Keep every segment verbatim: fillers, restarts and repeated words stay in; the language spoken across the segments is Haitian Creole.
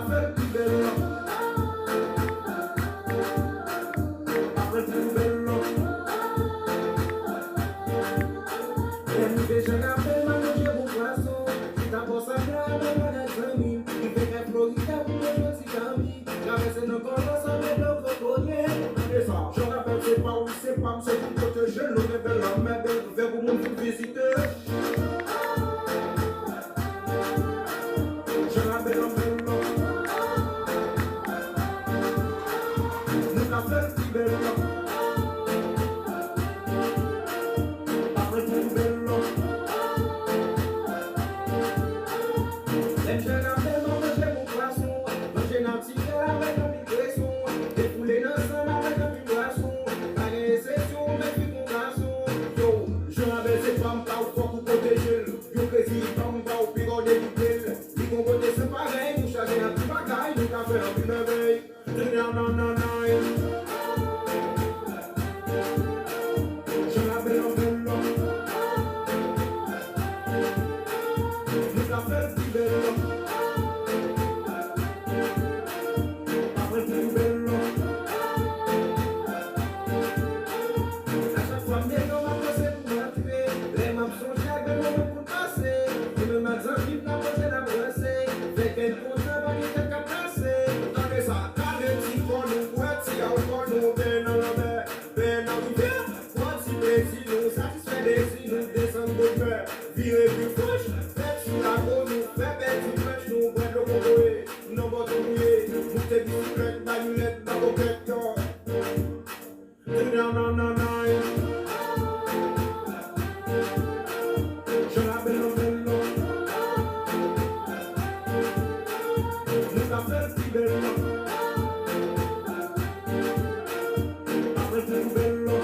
Fè l pi bèl. Apre l pi bèl. Lè m rive Jan Rabèl, m al lonje bon pwason. Chita bò sa la, m al gade zanmi m. Rive kay Florida pou mwen jodi zanmi. Travèse nan kòlòs avèk lòt kokoye. Tande sa. Jan Rabèl se pa w, se pa m, se pou pwoteje l. Nou te bèl lanmè, bèl vè pou moun vin vizite. Jan Rabèl an bèl non. Nou ka fè l pi bèl non. Apre tou bèl non. Lè m Jan Rabèl, m ap manje bon pwason. Manje natirèl avèk anpil preson. Defoule nan sann avèk anpil bwason. Pa gen eksepsyon, men fi kon gason. Yo, Jan Rabèl se pa m, pa w fòk ou pwoteje l. Yon krezi pa m, pa w pi gòde li bèl. Li gon kote san parèy, nou chaje anpil bagay, nou ka fè anpil mèvèy. Jan Rabèl an bèl non. Nou ka fè l pi bèl non. Apre pi bèl non. A chak fwa m deyò, m ap panse pou m antre. Lè m ap sonje ak bèl moman pou n pase. Li menm ak zanmi m, n ap panse, n ap ranse. Fè kè n kontan, pa gen kè k ap kase. Tande sa, kale ti kò nou, bwè ti alkòl nou, bè nan lanmè, bè nan rivyè. Pran ti plezi nou, satisfè dezi nou, desann bonè. Vire pi franch, fè ti lago nou, fè pèdi pèch nou, bwè dlo kokoye, nan bòt mouye, moute bisiklèt, bay nou lèt, nan kokèt, yo. Jan Rabèl an bèl non. Nou ka fè l pi bèl non. Apre tou bèl non.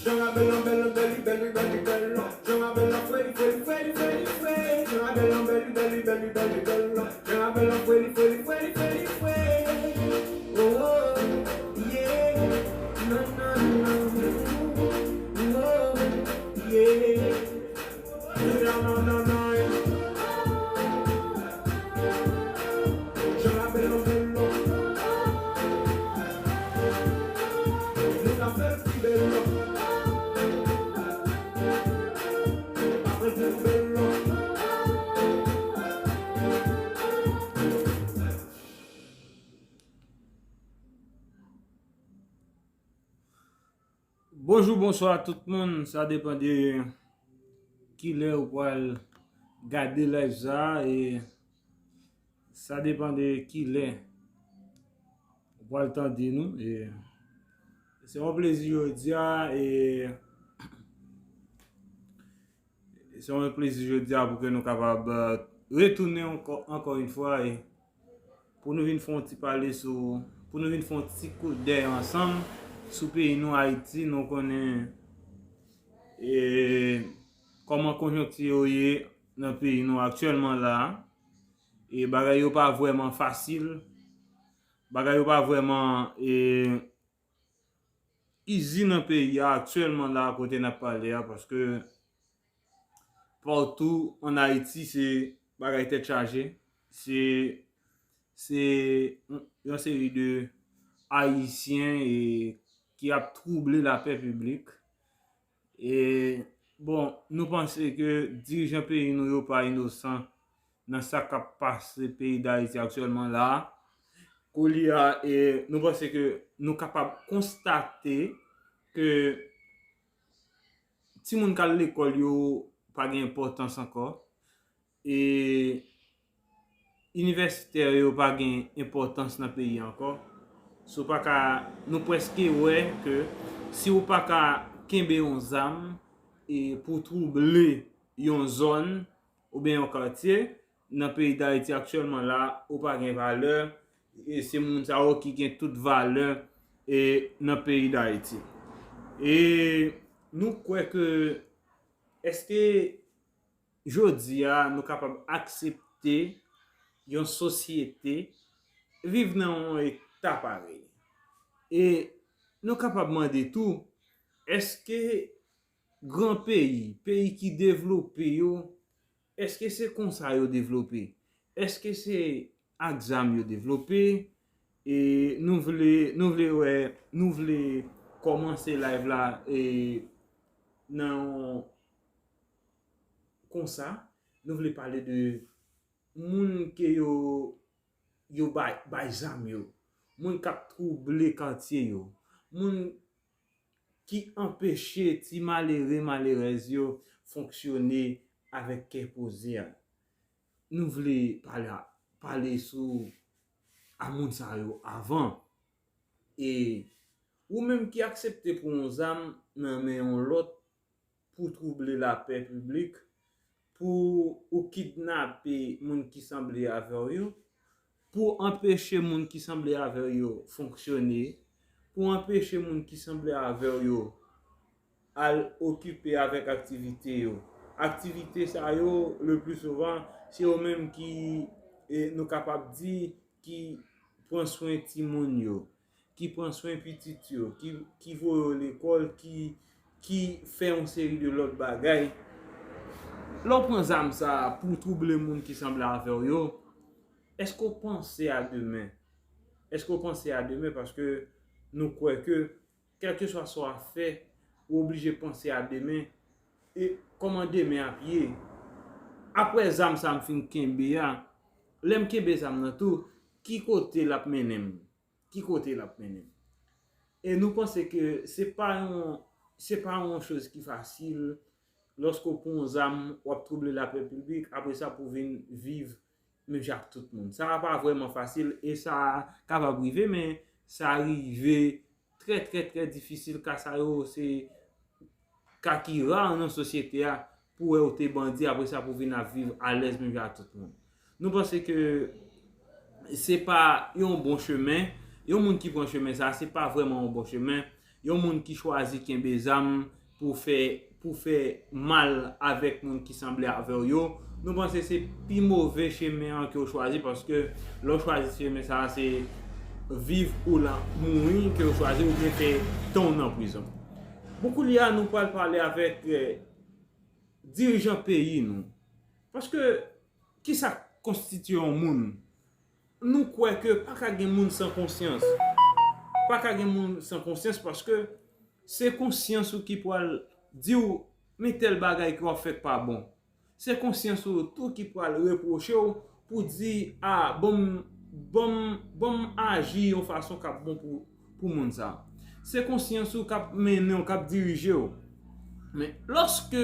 Jan Rabèl an bèl, bèl, bèl, bèl, bèl non. Jan Rabèl an fre, li fre, li fre, li fre, li fre. Jan Rabèl an bèl, bèl, bèl, bèl, bèl non. Jan Rabèl an fre, li fre, li fre, li fre, li fre. Oh, oh, yeah. Non, non, non. Oh, yeah. Non, non, non, non. Jan Rabèl an bèl non. Nou ka fè l pi bèl non. Apre pi bèl non. Bonjou, bonswa tout moun. Sa depann de kilè ou pral gade live sa a, e sa depann de kilè ou pral tande nou. E se yon plezi jodi a, e se yon plezi jodi a pou ke nou kapab, eh, retounen ankò, ankò yon fwa, e pou nou vin fè yon ti pale sou, pou nou vin fè yon ti kout dèy ansanm sou peyi nou Ayiti. Nou konnen, e, kòman konjonkti yo ye nan peyi nou aktyèlman la a. E bagay yo pa vrèman fasil. Bagay yo pa vrèman, e, izi nan peyi a aktyèlman la kote n ap pale a, paske patou ann Ayiti se bagay tèt chaje. Se, se yon, yon seri de Ayisyen e ki ap twouble lapè piblik. E, bon, nou panse ke dirijan peyi nou yo pa inosan nan sa k ap pase peyi Dayiti aktyèlman la a. Koulye a, e, nou panse ke nou kapab konstate ke timoun k al lekòl yo pa gen enpòtans ankò. E inivèsitè yo pa gen enpòtans nan peyi a ankò. Si w pa ka, nou prèske wè ke si w pa ka kenbe yon zam e pou twouble yon zòn oubyen yon katye nan peyi Dayiti aktyèlman la, ou pa gen valè, e se moun sa yo ki gen tout valè, e nan peyi Dayiti. E nou kwè ke, èske jodi a nou kapab aksepte yon sosyete viv nan yon eta parèy? E nou kapab mande tou, èske gran peyi, peyi ki devlope yo, Èske se konsa yo devlope? Èske se ak zam yo devlope? E nou vle, nou vle wè, nou vle kòmanse live la e nan yon konsa, nou vle pale de moun ke yo, yo bay, bay zam yo, moun k ap twouble katye yo, moun ki anpeche ti malere, malerèz yo fonksyone avèk kè poze a. Nou vle pale, pale sou a moun sa yo avan. E ou menm ki aksepte pou yon zam nan men yon lòt pou twouble lapè piblik, pou ou kidnape moun ki sanble avè w yo, pou anpeche moun ki sanble avè w yo fonksyone, pou anpeche moun ki sanble avè w yo al okipe avèk aktivite yo. Aktivite sa yo, le pli souvan, se yo menm ki, e, nou kapab di, ki pran swen timoun yo, ki pran swen pitit yo, ki, ki voye yo lekòl, ki, ki fè yon seri de lòt bagay. Lè w pran zam sa a pou w twouble moun ki sanble avè w yo, èske w panse a demen? Èske w panse a demen? Paske nou kwè ke, kèlkeswa sa w ap fè, ou oblije panse a demen. E kòman demen ap ye? Apre zam sa m fin kenbe a, lè m kenbe zam nan tou, ki kote l ap mennen m? Ki kote l ap mennen m? E nou panse ke se pa yon, se pa yon choz ki fasil, lòske w pran yon zam, w ap twouble lapè piblik, apre sa pou w vin viv menm jan ak tout moun. Sa a pa vrèman fasil e sa kapab rive, men sa rive trè, trè, trè difisil. Ka sa yo se ka ki ra nan sosyete a, pou wè ou te bandi, apre sa pou vin ap viv alèz menm jan ak tout moun. Nou panse ke se pa yon bon chemen. Yon moun ki pran chemen sa, se pa vrèman yon bon chemen. Yon moun ki chwazi kenbe zam pou fè, pou fè mal avèk moun ki sanble avè w yo, nou panse se pi move chemen an ke w chwazi, paske lè w chwazi chemen sa a, se viv ou la mouri ke w chwazi, oubyen fè tan w nan prizon. Bon, koulye a, nou pral pale avèk, eh, dirijan peyi nou. Paske, kisa k konstitye yon moun? Nou kwè ke pa ka gen moun san konsyans. Pa ka gen moun san konsyans paske se konsyans ou ki pral di w, men tèl bagay ke w ap fè k pa bon. Se konsyans ou tou ki pral repwoche w pou di, a, ban m, ban m, ban m aji yon fason k ap bon pou, pou moun sa. Se konsyans ou k ap mennen w, k ap dirije w. Men, lòske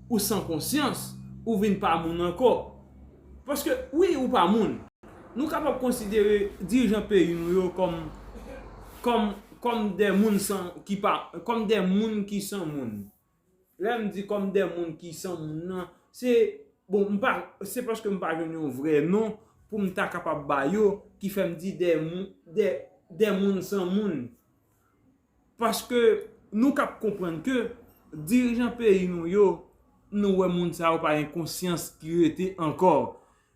ou san konsyans, ou vin pa moun ankò. Paske, wi, ou pa moun. Nou kapab konsidere dirijan peyi nou yo kòm, kòm, kòm de moun san, ki pa, kòm de moun ki san moun. Lè m di kòm de moun ki san moun nan, se, bon, m pa, se paske m pa jwenn yon vrè non pou m ta kapab ba yo, ki fè m di de moun, de, de moun san moun. Paske nou k ap konprann ke dirijan peyi nou yo, nou wè moun sa yo pa gen konsyans ki rete ankò.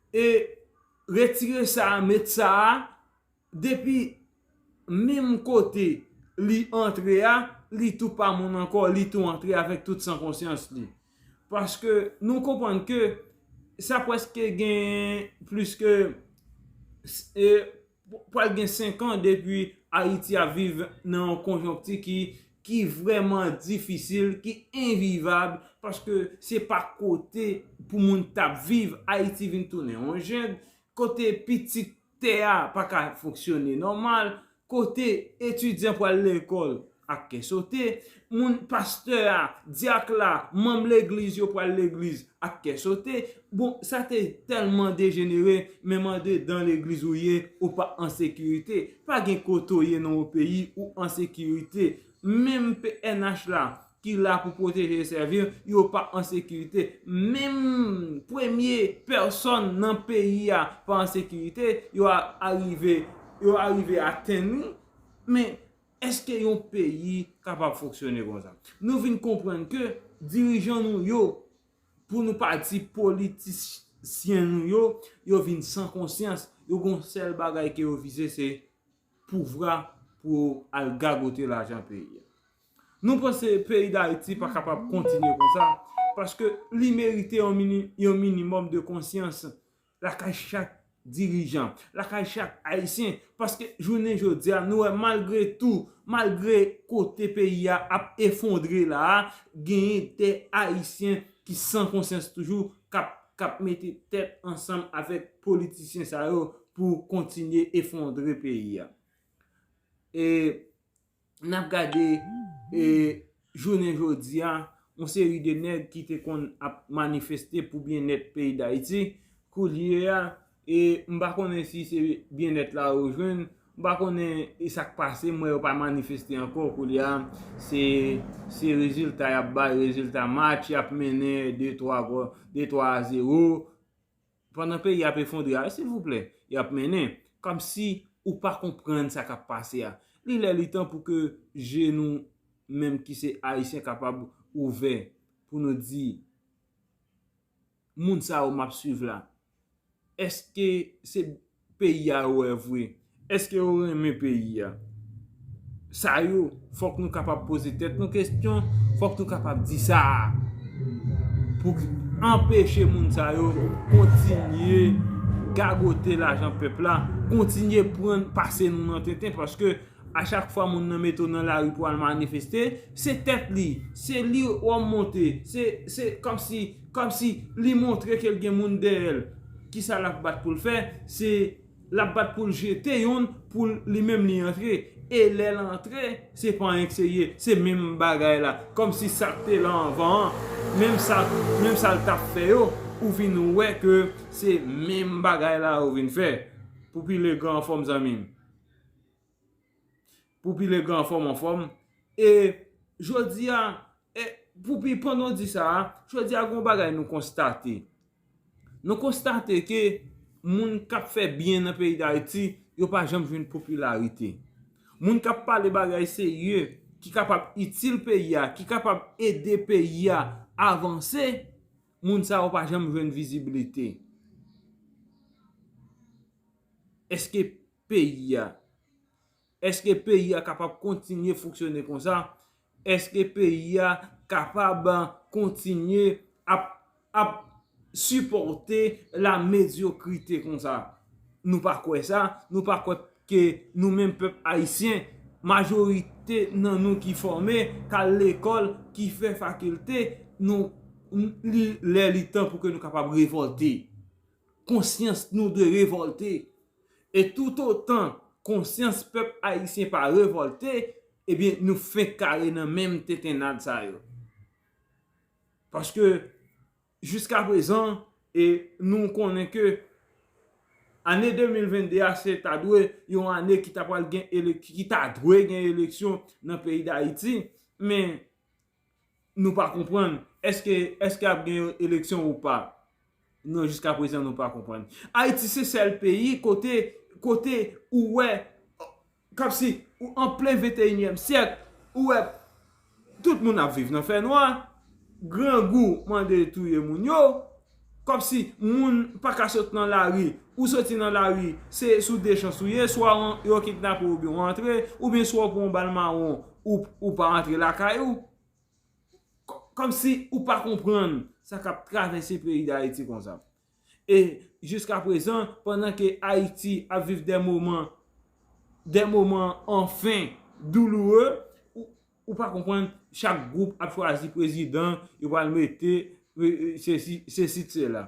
E retire sa a, met sa a, depi menm kote li antre a, li tou pa moun ankò, li tou antre avèk tout san konsyans li. Paske nou konprann ke sa prèske gen plis ke, e, pral gen senk an depi Ayiti ap viv nan yon konjonkti ki, ki vrèman difisil, ki envivab, paske se pa kote pou moun t ap viv. Ayiti vin tounen yon jeng, kote pitit tè a pa ka fonksyone nòmal, kote etidyan pral lekòl ak kè sote, moun pastè a, dyak la, manm legliz yo pral legliz ak kè sote. Bon, sa te tèlman dejenere, menm andedan legliz ou ye, ou pa an sekirite. Pa gen kote w ye nan yon peyi ou an sekirite. Menm P N H la, ki la pou pwoteje e sèvi, yo pa an sekirite. Menm premye pèsòn nan peyi a pa an sekirite, yo a, arive, yo arive atenn li. Men, èske yon peyi kapab fonksyone konsa? Nou vin konprann ke dirijan nou yo, pou nou pa di politisyen nou yo, yo vin san konsyans, yo gon sèl bagay ke yo vize, se pouvwa pou al gagote lajan peyi a. Nou panse peyi Dayiti pa kapab kontinye konsa, Paske li merite yon mini-, yon minimòm de konsyans lakay chak dirijan, lakay chak Ayisyen. Paske jounen jodi a, nou wè malgre tou, malgre kote peyi a ap efondre la a, genyen de Ayisyen ki san konsyans toujou, k ap, k ap mete tèt ansanm avèk politisyen sa yo pou kontinye efondre peyi a. E n ap gade, e, jounen jodi a, yon seri de nèg ki te konn ap manifeste pou byennèt peyi Dayiti, koulye a, e, m pa konnen si se byennèt la yo jwenn, m pa konnen e sa k pase, m wè yo pa manifeste ankò, koulye a, se, se rezilta y ap bay, rezilta match, y ap mennen de twa gò, de twa a zewo. Pandan peyi a ap efondre a, silvouplè, y ap mennen. Kòmsi ou pa konprann sa k ap pase a. Li lè li tan pou ke je nou menm ki se Ayisyen kapab ouvè pou nou di, moun sa yo m ap swiv la, èske se peyi a yo wè vre? Èske yo renmen peyi a? Sa yo, fòk nou kapab poze tèt nou kesyon, fòk nou kapab di sa a. Pou anpeche moun sa yo kontinye gagote lajan pèp la, kontinye pran, pase nou nan tenten, paske a chak fwa moun nan mete w nan lari pou al manifeste, se tèt li, se li w ap monte, se, se kòmsi, kòmsi li montre ke l gen moun dèyè l. Kisa l ap bat pou l fè? Se l ap bat pou l jete yonn pou li menm li antre. E lè l antre, se pa anyen k serye, se menm bagay la. Kòmsi sa k te la anvan an, menm sa, menm sa l t ap fè yo, ou vin wè ke se menm bagay la yo vin fè. Pou pile gran anfòm, zanmi m. Pou pile gran anfòm, anfòm. E jodi a, e pou pi, pandan w di sa a, jodi a, gon bagay nou konstate. Nou konstate ke moun k ap fè byen nan peyi Dayiti, yo pa janm jwenn popilarite. Moun k ap pale bagay serye, ki kapab itil peyi a, ki kapab ede peyi a avanse, moun sa yo pa janm jwenn vizibilite. Èske peyi a, èske peyi a kapab kontinye fonksyone konsa? Èske peyi a kapab kontinye ap, ap sipòte la medyokrite konsa? Nou pa kwè sa, nou pa kwè ke nou menm pèp ayisyen, majorite nan nou ki fòme, k al lekòl, ki fè fakilte, nou, li, lè li tan pou ke nou kapab revòlte. Konsyans nou dwe revòlte. E toutotan konsyans pèp ayisyen pa revòlte, ebyen, nou fenk kare nan menm tentennad sa yo. Paske, jiskaprezan, e nou konnen ke ane de mil venn de a, se ta dwe yon ane ki ta pral gen elek-, ki ta dwe gen eleksyon nan peyi Dayiti, men nou pa konprann. Èske, èske ap gen eleksyon ou pa? Non, jiskaprezan, nou pa konprann. Ayiti se sèl peyi kote, kote ou wè, kòmsi, ou an plen venteyinyèm syèk, ou wè tout moun ap viv nan fènwa, grangou mande touye moun yo, kòmsi moun pa ka sot nan lari, ou soti nan lari, se sou de chans ou ye, swa yo kidnape w oubyen w antre, oubyen swa w pran yon bal mawon, ou, ou pa antre lakay ou. Kò-, kòmsi ou pa konprann sa k ap travèse peyi Dayiti konsa. E jiskaprezan, pandan ke Ayiti ap viv de moman, de moman anfen douloure, ou, ou pa konprann, chak gwoup ap chwazi prezidan yo pral mete, e, e, sesi, sesi, sela.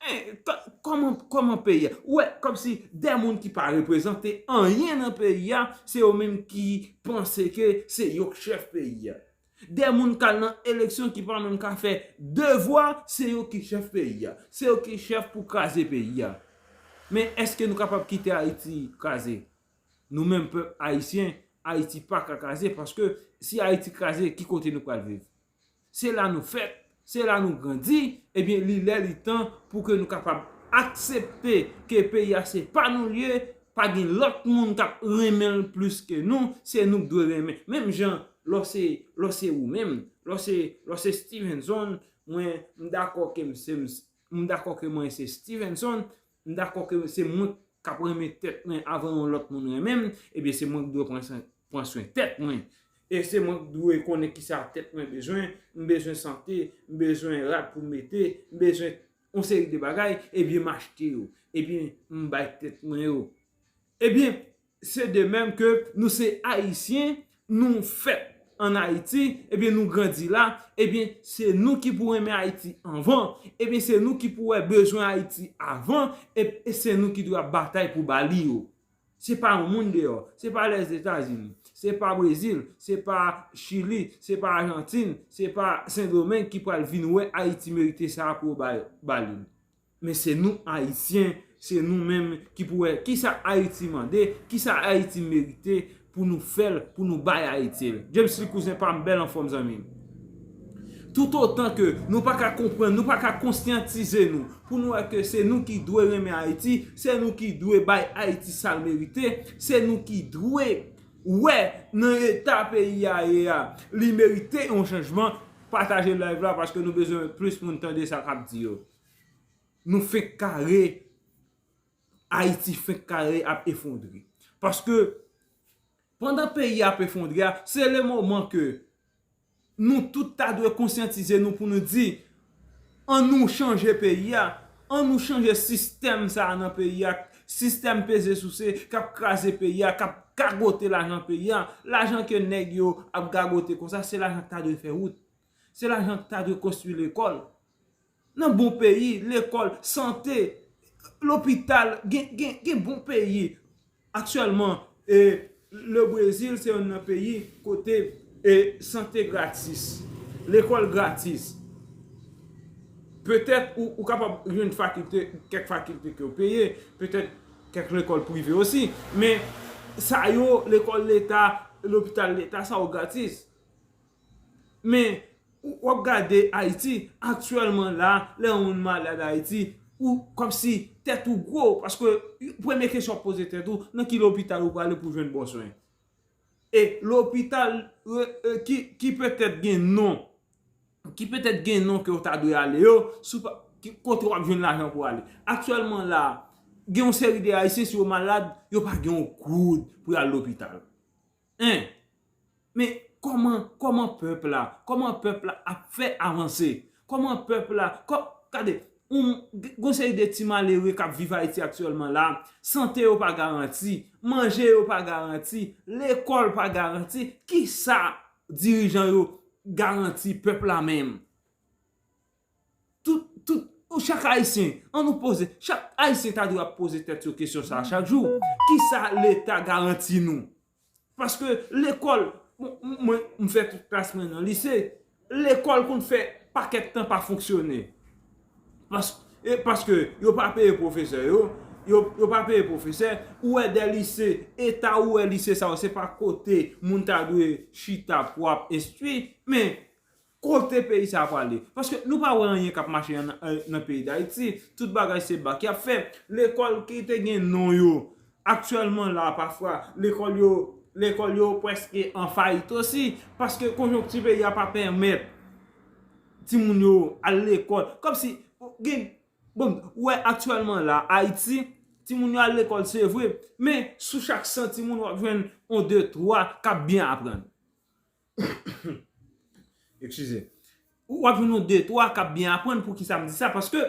E, kò-, kòman, kòman peyi a? Ou wè, kòmsi de moun ki pa reprezante anyen nan peyi a, se yo menm ki panse ke se yo k chèf peyi a. De moun k al nan eleksyon ki pa menm ka fè devwa, se yo ki chèf peyi a. Se yo ki chèf pou kraze peyi a. Men èske nou kapab kite Ayiti kraze? Nou menm pèp ayisyen, Ayiti pa ka kraze, paske si Ayiti kraze, ki kote nou pral viv? Se la nou fèt, se la nou grandi, ebyen, li lè, li tan pou ke nou kapab aksepte ke peyi a se pa nou l ye, pa gen lòt moun k ap renmen l plis ke nou, se nou k dwe renmen. Menm jan, lè w se, lè w se ou menm, lè w se, lè w se Stevenson, mwen, m dakò ke m se, m, m dakò ke mwen se Stevenson, m dakò ke se mwen k ap renmen tèt mwen avan yon lòt moun renmen m, ebyen, se mwen k dwe pran swen, pran swen tèt mwen. E se mwen k dwe konnen kisa tèt mwen bezwen. M bezwen sante, m bezwen rad pou m mete, m bezwen yon seri de bagay, ebyen m achte yo. Ebyen m bay tèt mwen yo. Ebyen, se de menm ke nou se Ayisyen, nou fèt ann Ayiti, ebyen nou grandi la, ebyen se nou ki pou renmen Ayiti anvan, ebyen se nou ki pou wè bezwen Ayiti avan, e, e se nou ki dwe ap batay pou ba li yo. Se pa yon moun deyò, se pa Lèzetazini, se pa Brezil, se pa Chili, se pa Ajantin, se pa Sendomeng ki pral vin wè Ayiti merite sa a pou yo ba, ba li l. Men se nou Ayisyen, se nou menm ki pou wè kisa Ayiti mande, kisa Ayiti merite pou nou fè l, pou nou bay Ayiti l. James Lee, kouzen pa m, bèl anfòm, zanmi m. Toutotan ke nou pa ka konprann, nou pa ka konsyantize nou, pou nou wè ke se nou ki dwe renmen Ayiti, se nou ki dwe bay Ayiti sa l merite, se nou ki dwe wè nan eta peyi a ye a, li merite yon chanjman. Pataje live la paske nou bezwen plis moun tande sa k ap di yo. Nou fenk kare, Ayiti fenk kare ap efondre. Paske pandan peyi a ap efondre a, se le moman ke nou tout ta dwe konsyantize nou pou nou di, an nou chanje peyi a, an nou chanje sistèm sa a nan peyi a, sistèm peze souse k ap kraze peyi a, k ap gagote lajan peyi a, lajan ke nèg yo ap gagote konsa, se lajan k ta dwe fè wout. Se lajan k ta dwe konstwi lekòl. Nan bon peyi, lekòl, sante, lopital, gen, gen, gen bon peyi. Aktyèlman, e, le Brezil se youn nan peyi kote, e, sante gratis, lekòl gratis. Petèt ou, ou kapab jwenn fakilte, kèk fakilte ke w peye, petèt kèk lekòl prive osi, men sa yo, lekòl leta, lopital leta, sa yo gratis. Men, w ap gade Ayiti, aktyèlman la, lè yon moun malad Ayiti, ou kòmsi tèt ou gwo, paske premye kesyon w ap poze tèt ou, nan ki lopital ou prale pou jwenn bon swen? E lopital, e, e, ki, ki petèt gen non, ki petèt gen non ke w ta dwe ale yo, si w pa, ki, kote w ap jwenn lajan pou ale. Aktyèlman la, gen yon seri de Ayisyen, si yo malad, yo pa gen yon goud pou y al lopital. Hein? Men kòman, kòman pèp la, kòman pèp la ap fè avanse? Kòman pèp la, kò, gade, yon, gon seri de ti malere k ap viv Ayiti aktyèlman la, sante yo pa garanti, manje yo pa garanti, lekòl pa garanti, kisa dirijan yo garanti pèp la menm? Tout, tout, chak Ayisyen, an nou poze, chak Ayisyen ta dwe ap poze tèt yo kesyon sa a chak jou. Kisa Leta garanti nou? Paske lekòl, mwen, mwen, m fè tout klas mwen nan lise, lekòl konn fè pakèt tan pa fonksyone. Pas, e paske yo pa peye pwofesè yo, yo, yo pa peye pwofesè, ou wè de lise, eta ou wè lise sa yo, se pa kote moun ta dwe chita pou ap enstwi, men kote peyi sa a prale? Paske nou pa wè anyen k ap mache nan, nan peyi Dayiti. Tout bagay se bak y ap fè. Lekòl ki te gen non yo, aktyèlman la, pafwa, lekòl yo, lekòl yo prèske an fayit osi. Paske konjonkti peyi a pa pèmèt timoun yo al lekòl. Kòmsi, gen, bon, ou wè aktyèlman la, Ayiti, timoun yo al lekòl, se vre. Men, sou chak san timoun, w ap jwenn yon de twa k ap byen aprann. Eskize. W ap jwenn yon de twa k ap byen aprann. Poukisa m di sa? Paske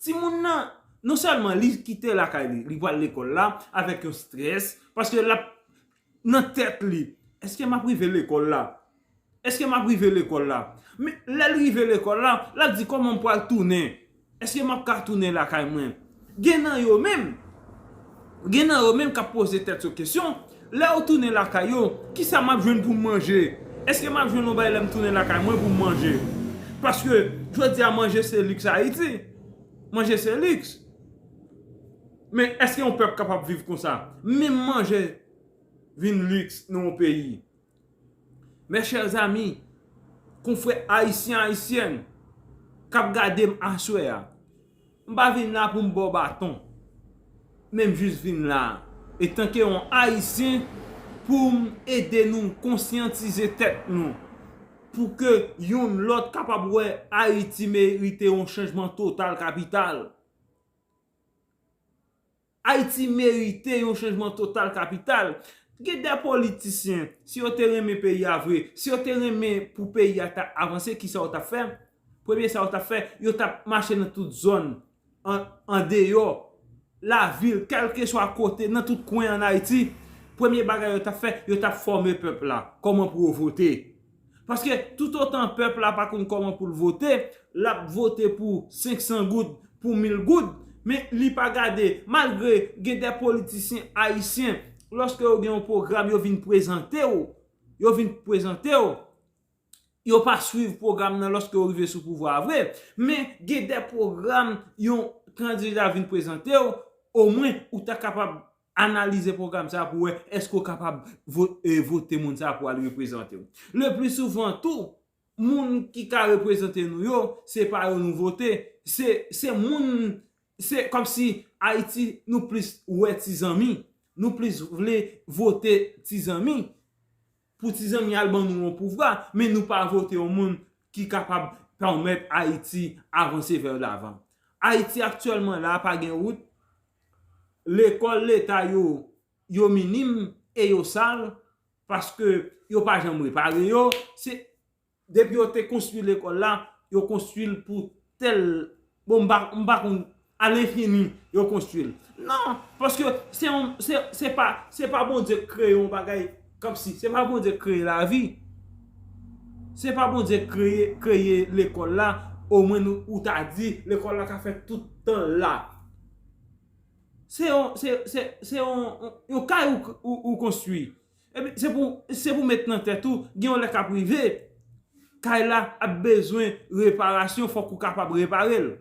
timoun nan, non sèlman li kite lakay li, li pral lekòl la avèk yon estrès, paske l ap nan tèt li, èske m ap rive lekòl la? Èske m ap rive lekòl la? Men lè l rive lekòl la, l ap di, kòman m pral tounen? Èske m ap ka tounen lakay mwen? Gen nan yo menm, gen nan yo menm k ap poze tèt yo kesyon, lè yo tounen lakay yo, kisa m ap jwenn pou m manje? Èske m ap jwenn yon bagay lè m tounen lakay mwen pou m manje? Paske, jodi a, manje se liks Ayiti. Manje se liks. Men èske yon pèp kapab viv konsa? Menm manje vin liks nan yon peyi. Mes chers amis, konfrè ayisyen, ayisyèn k ap gade m aswè a, m pa vin la pou m ba w baton, men m jis vin la, etanke yon Ayisyen, pou m ede nou konsyantize tèt nou, pou ke youn lòt kapab wè Ayiti merite yon chanjman total kapital. Ayiti merite yon chanjman total kapital. Gen de politisyen, si yo te renmen peyi a vre, si yo te renmen pou peyi a ta avanse, kisa yo t ap fè? Premye sa yo t ap fè, yo t ap mache nan tout zòn an, andeyò lavil, kèlkeswa kote, nan tout kwen ann Ayiti. Premye bagay yo t ap fè, yo t ap fòme pèp la kòman pou yo vote. Paske toutotan pèp la pa konn kòman pou l vote, l ap vote pou senk san goud, pou mil goud, men li pa gade, malgre gen de politisyen ayisyen, lòske yo gen yon pwogram, yo vin prezante w, yo vin prezante w, yo pa swiv pwogram nan lòske yo rive sou pouvwa a vre, men gen de pwogram yon kandida vin prezante w, omwen ou ta kapab analize pwogram sa pou wè èske w kapab vo-, e, vote moun sa pou al reprezante w. Le pli souvan tou, moun ki ka reprezante nou yo, se pa yo nou vote, se, se moun, se kòmsi Ayiti nou plis wè ti zanmi, nou plis vle vote ti zanmi pou ti zanmi al ban nou yon pouvwa, men nou pa vote yon moun ki kapab pèmèt Ayiti avanse vè lavan. Ayiti aktyèlman la pa gen wout, lekòl leta yo, yo minim e yo sal, paske yo pa janm repare yo. Se, depi yo te konstwi lekòl la, yo konstwi l pou tèl, bon, m pa, m pa konn, alenfini, yo konstwi l. Non, paske se yon, se, se pa, se pa Bondye k kreye yon bagay kòmsi, se pa Bondye k kreye lavi. Se pa Bondye k kreye, kreye lekòl la, omwen nou, ou ta di, lekòl la ka fè tout tan la. Se yon, se, se, se yon, yon kay ou, ou, ou konstwi. Epi, se pou, se pou met nan tèt ou, gen yon lè k ap rive, kay la ap bezwen reparasyon, fòk ou kapab repare l.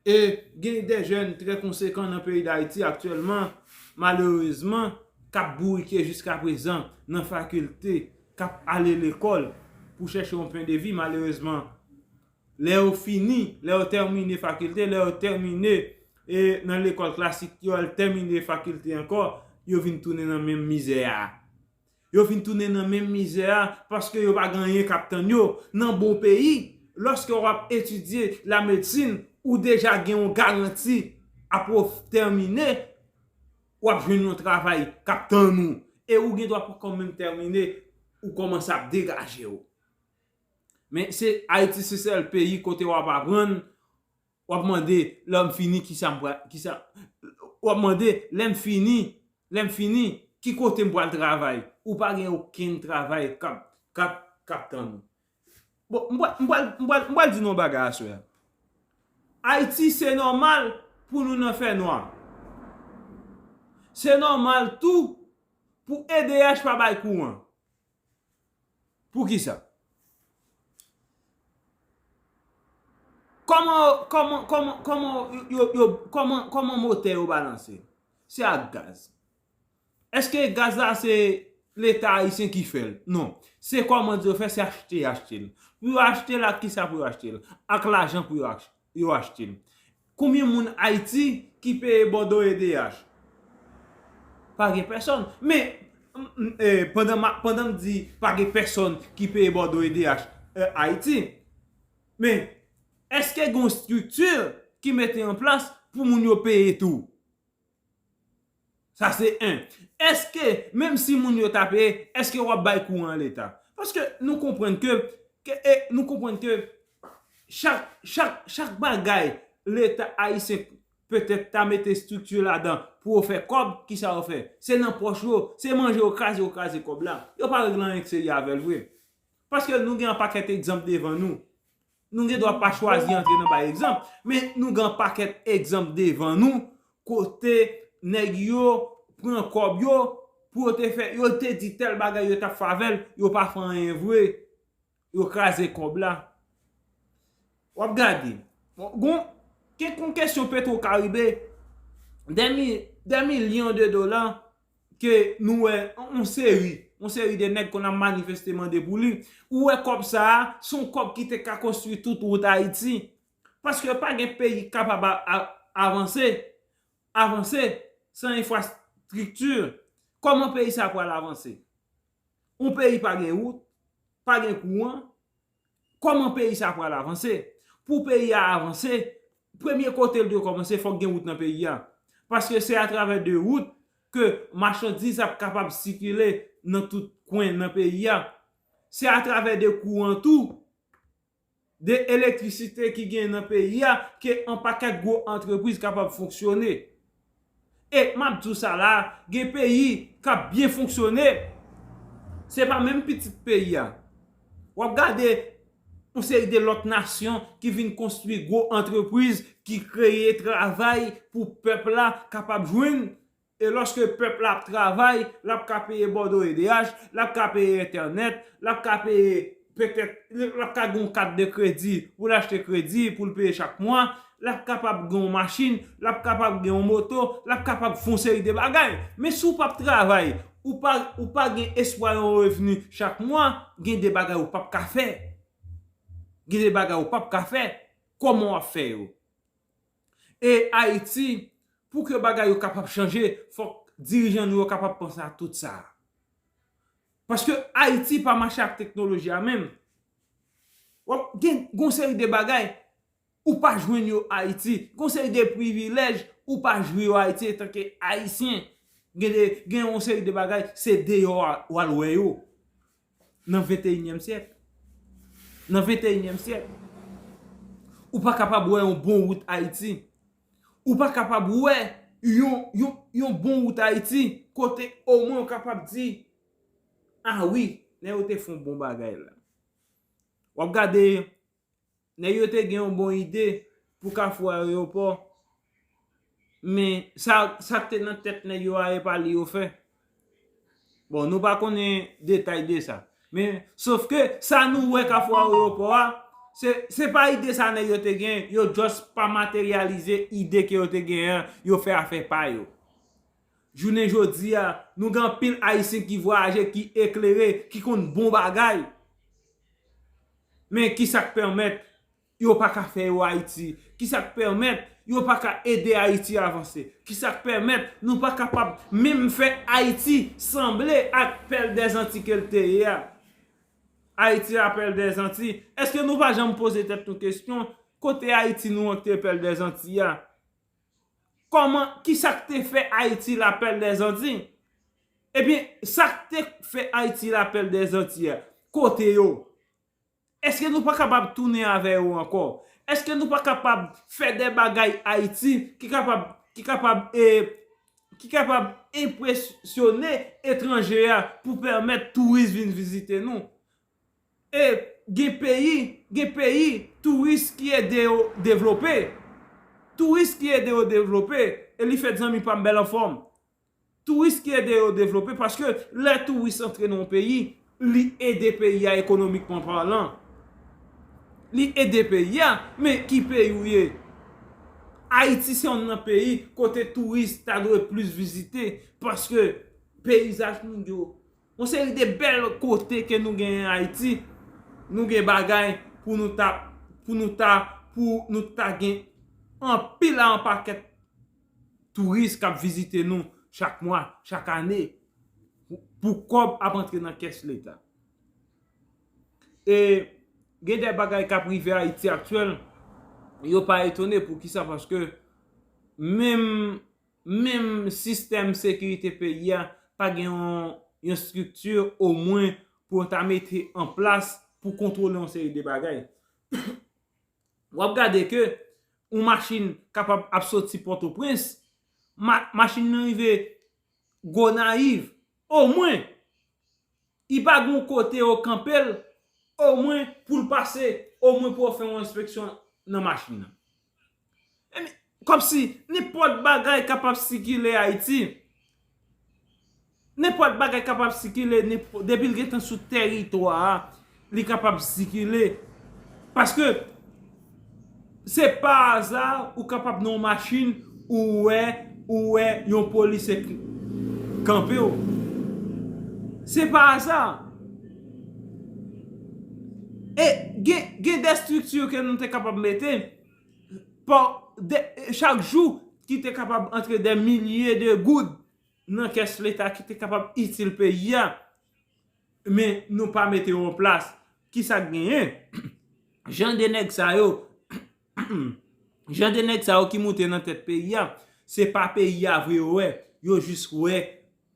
E gen de jèn trè konsekan nan peyi Dayiti aktyèlman, malerezman, k ap bourike jiskaprezan nan fakilte, k ap ale lekòl pou chèche yon pen de vi, malerezman. Lè yo fini, lè yo tèmine fakilte, lè yo tèmine, e, nan lekòl klasik, yo al tèmine fakilte ankò, yo vin tounen nan menm mizè a. Yo vin tounen nan menm mizè a paske yo pa gen anyen k ap tann yo. Nan bon peyi, lòske w ap etidye lamedsin, ou deja gen yon garanti apre w tèmine, w ap jwenn yon travay k ap tann ou. E ou gen dwa poko menm tèmine, ou kòmanse ap degaje w. Men se Ayiti se sèl peyi kote w ap aprann, w ap mande, lè m fini, kisa m pral, kisa, w ap mande, lè m fini, lè m fini, ki kote m pral travay? Ou pa gen okenn travay k ap, k ap, k ap tann ou. Bon, m pral, m pral, m pral, m pral di nou yon bagay aswè a. Ayiti, se nòmal pou nou nan fènwa. Se nòmal tou pou E D H pa bay kouran. Poukisa? Kòman, kòman, kòman, kòman, yo, yo, kòman, kòman motè yo balanse? Se ak gaz. Èske gaz la se Leta ayisyen ki fè l? Non. Se kòmand yo fè, se achte, achte l. Pou yo achte l, ak kisa pou yo achte l? Ak lajan pou yo ach-, yo achte l. Konbyen moun Ayiti ki peye bòdwo E D H? Pa gen pèsòn. Men, m, m, eh, pandan ma, pandan m di pa gen pèsòn ki peye bòdwo E D H, eh, Ayiti, men èske gen yon estrikti ki mete an plas pou moun yo peye tou? Sa se en. Èske, menm si moun yo ta peye, èske w ap bay kouran Leta? Paske nou konprann ke, ke, e, nou konprann ke chak, chak, chak bagay Leta ayisyen petèt ta mete estrikti ladan pou yo fè kòb, kisa yo fè? Se nan pòch yo, se manje yo kraze, yo kraze kòb la. Yo pa regle anyen k serye avè l vre. Paske nou gen yon pakèt egzanp devan nou. Nou gen dwa pa chwazi antre nan bay egzanp, men nou gen yon pakèt egzanp devan nou, kote nèg yo pran kòb yo pou yo te fè, yo te di tèl bagay yo t ap fè avè l, yo pa fè anyen vre, yo kraze kòb la. W ap gade, bon, gon, gen yon kesyon Petro Caribe, dè mi-, dè milyon de dola, ke nou wè yon seri, yon seri de nèg konn ap manifeste mande pou li. Ou wè kòb sa a, se yon kòb ki te ka konstwi tout wout Ayiti. Paske pa gen peyi k kapab a, a, avanse, avanse san enfrastrikti. Kòman peyi sa a pral avanse? Yon peyi pa gen wout, pa gen kouran, kòman peyi sa a pral avanse? Pou peyi a avanse, premye kote l dwe kòmanse, fòk gen wout nan peyi a. Paske se atravè de wout, ke machandiz ap kapab sikile nan tout kwen nan peyi a. Se atravè de kouran tou, de elektrisite ki gen nan peyi a, ke yon pakèt gwo antrepriz kapab fonksyone. E m ap di w sa la, gen peyi k ap byen fonksyone, se pa menm pitit peyi a. W ap gade yon seri de lòt nasyon ki vin konstwi gwo antrepriz, ki kreye travay pou pèp la kapab jwenn. E lòske pèp la ap travay, l ap ka peye bòdwo E D H, l ap ka peye entènèt, l ap ka peye petèt, l ap ka gen yon kat de kredi pou l achte kredi, pou l peye chak mwa, l ap kapab gen yon machin, l ap kapab gen yon moto, l ap kapab fè yon seri de bagay. Men si w p ap travay, ou pa, ou pa gen espwa yon revni chak mwa, gen de bagay ou p ap ka fè. Gen de bagay ou p ap ka fè. Kòman w ap fè yo? E Ayiti, pou ke bagay yo kapab chanje, fòk dirijan nou yo kapab panse a tout sa. Paske Ayiti pa mache ak teknoloji a menm. W ap gen, gen yon seri de bagay ou pa jwenn yo Ayiti. Gen yon seri de privilèj ou pa jwi yo Ayiti etanke Ayisyen. Gen de, gen yon seri de bagay, se deyò a w al wè yo. Nan venteyinyèm syèk. Nan venteyinyèm syèk. Ou pa kapab wè yon bon wout Ayiti. Ou pa kapab wè yon, yon, yon bon wout Ayiti, kote omwen ou kapab di, a wi, nèg yo te fè yon bon bagay la. W ap gade, nèg yo te gen yon bon ide pou Kafou Ayewopò, men sa, sa k te nan tèt nèg yo a, e pa li yo fè. Bon, nou pa konnen detay de sa. Men, sof ke sa nou wè Kafou Ayewopò a, se, se pa ide sa nèg yo te gen, yo just pa materyalize ide ke yo te gen an, yo fè afè pa yo. Jounen jodi a, nou gen anpil Ayisyen ki vwayaje, ki eklere, ki konn bon bagay. Men ki sa k pèmèt yo pa ka fè yo Ayiti? Ki sa k pèmèt yo pa ka ede Ayiti avanse? Ki sa k pèmèt nou pa kapab menm fè Ayiti sanble ak Pèl dèzanti ke l te ye a? Ayiti la Pèl dèzanti. Èske nou pa janm poze tèt nou kesyon, kote Ayiti nou an te Pèl dèzanti a? Kòman, ki sa k te fè Ayiti la Pèl dèzanti? Ebyen, sa k te fè Ayiti la Pèl dèzanti a, kote yo? Èske nou pa kapab tounen avè yo ankò? Èske nou pa kapab fè de bagay Ayiti ki kapab, ki kapab, e, ki kapab enpresyone etranje a pou pèmèt touris vin vizite nou? E gen peyi, gen peyi, touris ki ede yo devlope. Touris ki ede yo devlope, e li fèt zanmi pa m bèl anfòm. Touris ki ede yo devlope, paske lè touris antre nan yon peyi, li ede peyi a ekonomikman palan. Li ede peyi a, men ki peyi w ye? Ayiti se youn nan peyi kote touris ta dwe plis vizite, paske peyizaj nou yo, yon seri de bèl kote ke nou genyen Ayiti, nou gen bagay pou nou ta, pou nou ta, pou nou ta gen anpil a yon pakèt touris k ap vizite nou chak mwa, chak ane, pou, pou kòb ap antre nan kès Leta. E gen de bagay k ap rive Ayiti aktyèl, yo pa etone. Poukisa? Paske menm, menm sistèm sekirite peyi a pa gen yon, yon estrikti omwen pou yo ta mete an plas pou kontwole yon seri de bagay. W ap gade ke yon machin kapab ap soti Pòtoprens, ma-, machin nan rive Gonayiv, omwen, li pa gen yon kote yo kanpe l, omwen pou l pase, omwen pou yo fè yon enspeksyon nan machin nan. Ebyen, kòmsi nenpòt bagay kapab sikile Ayiti. Nenpòt bagay kapab sikile, nenpò-, depi l gentan sou teritwa a, li kapab sikile. Paske se pa aza ou kapab nan yon machin, ou wè, ou wè yon polisye k-, kanpe w. Se pa aza. E gen, gen de estrikti ke nou te kapab mete, pa, de, chak jou, ki te kapab antre de milye de goud nan kès Leta, ki te kapab itil peyi a, men nou pa mete yo an plas. Kisa k genyen? Jan de nèg sa yo, jan de nèg sa yo ki moute nan tèt peyi a, se pa peyi a vre yo wè. yo jis wè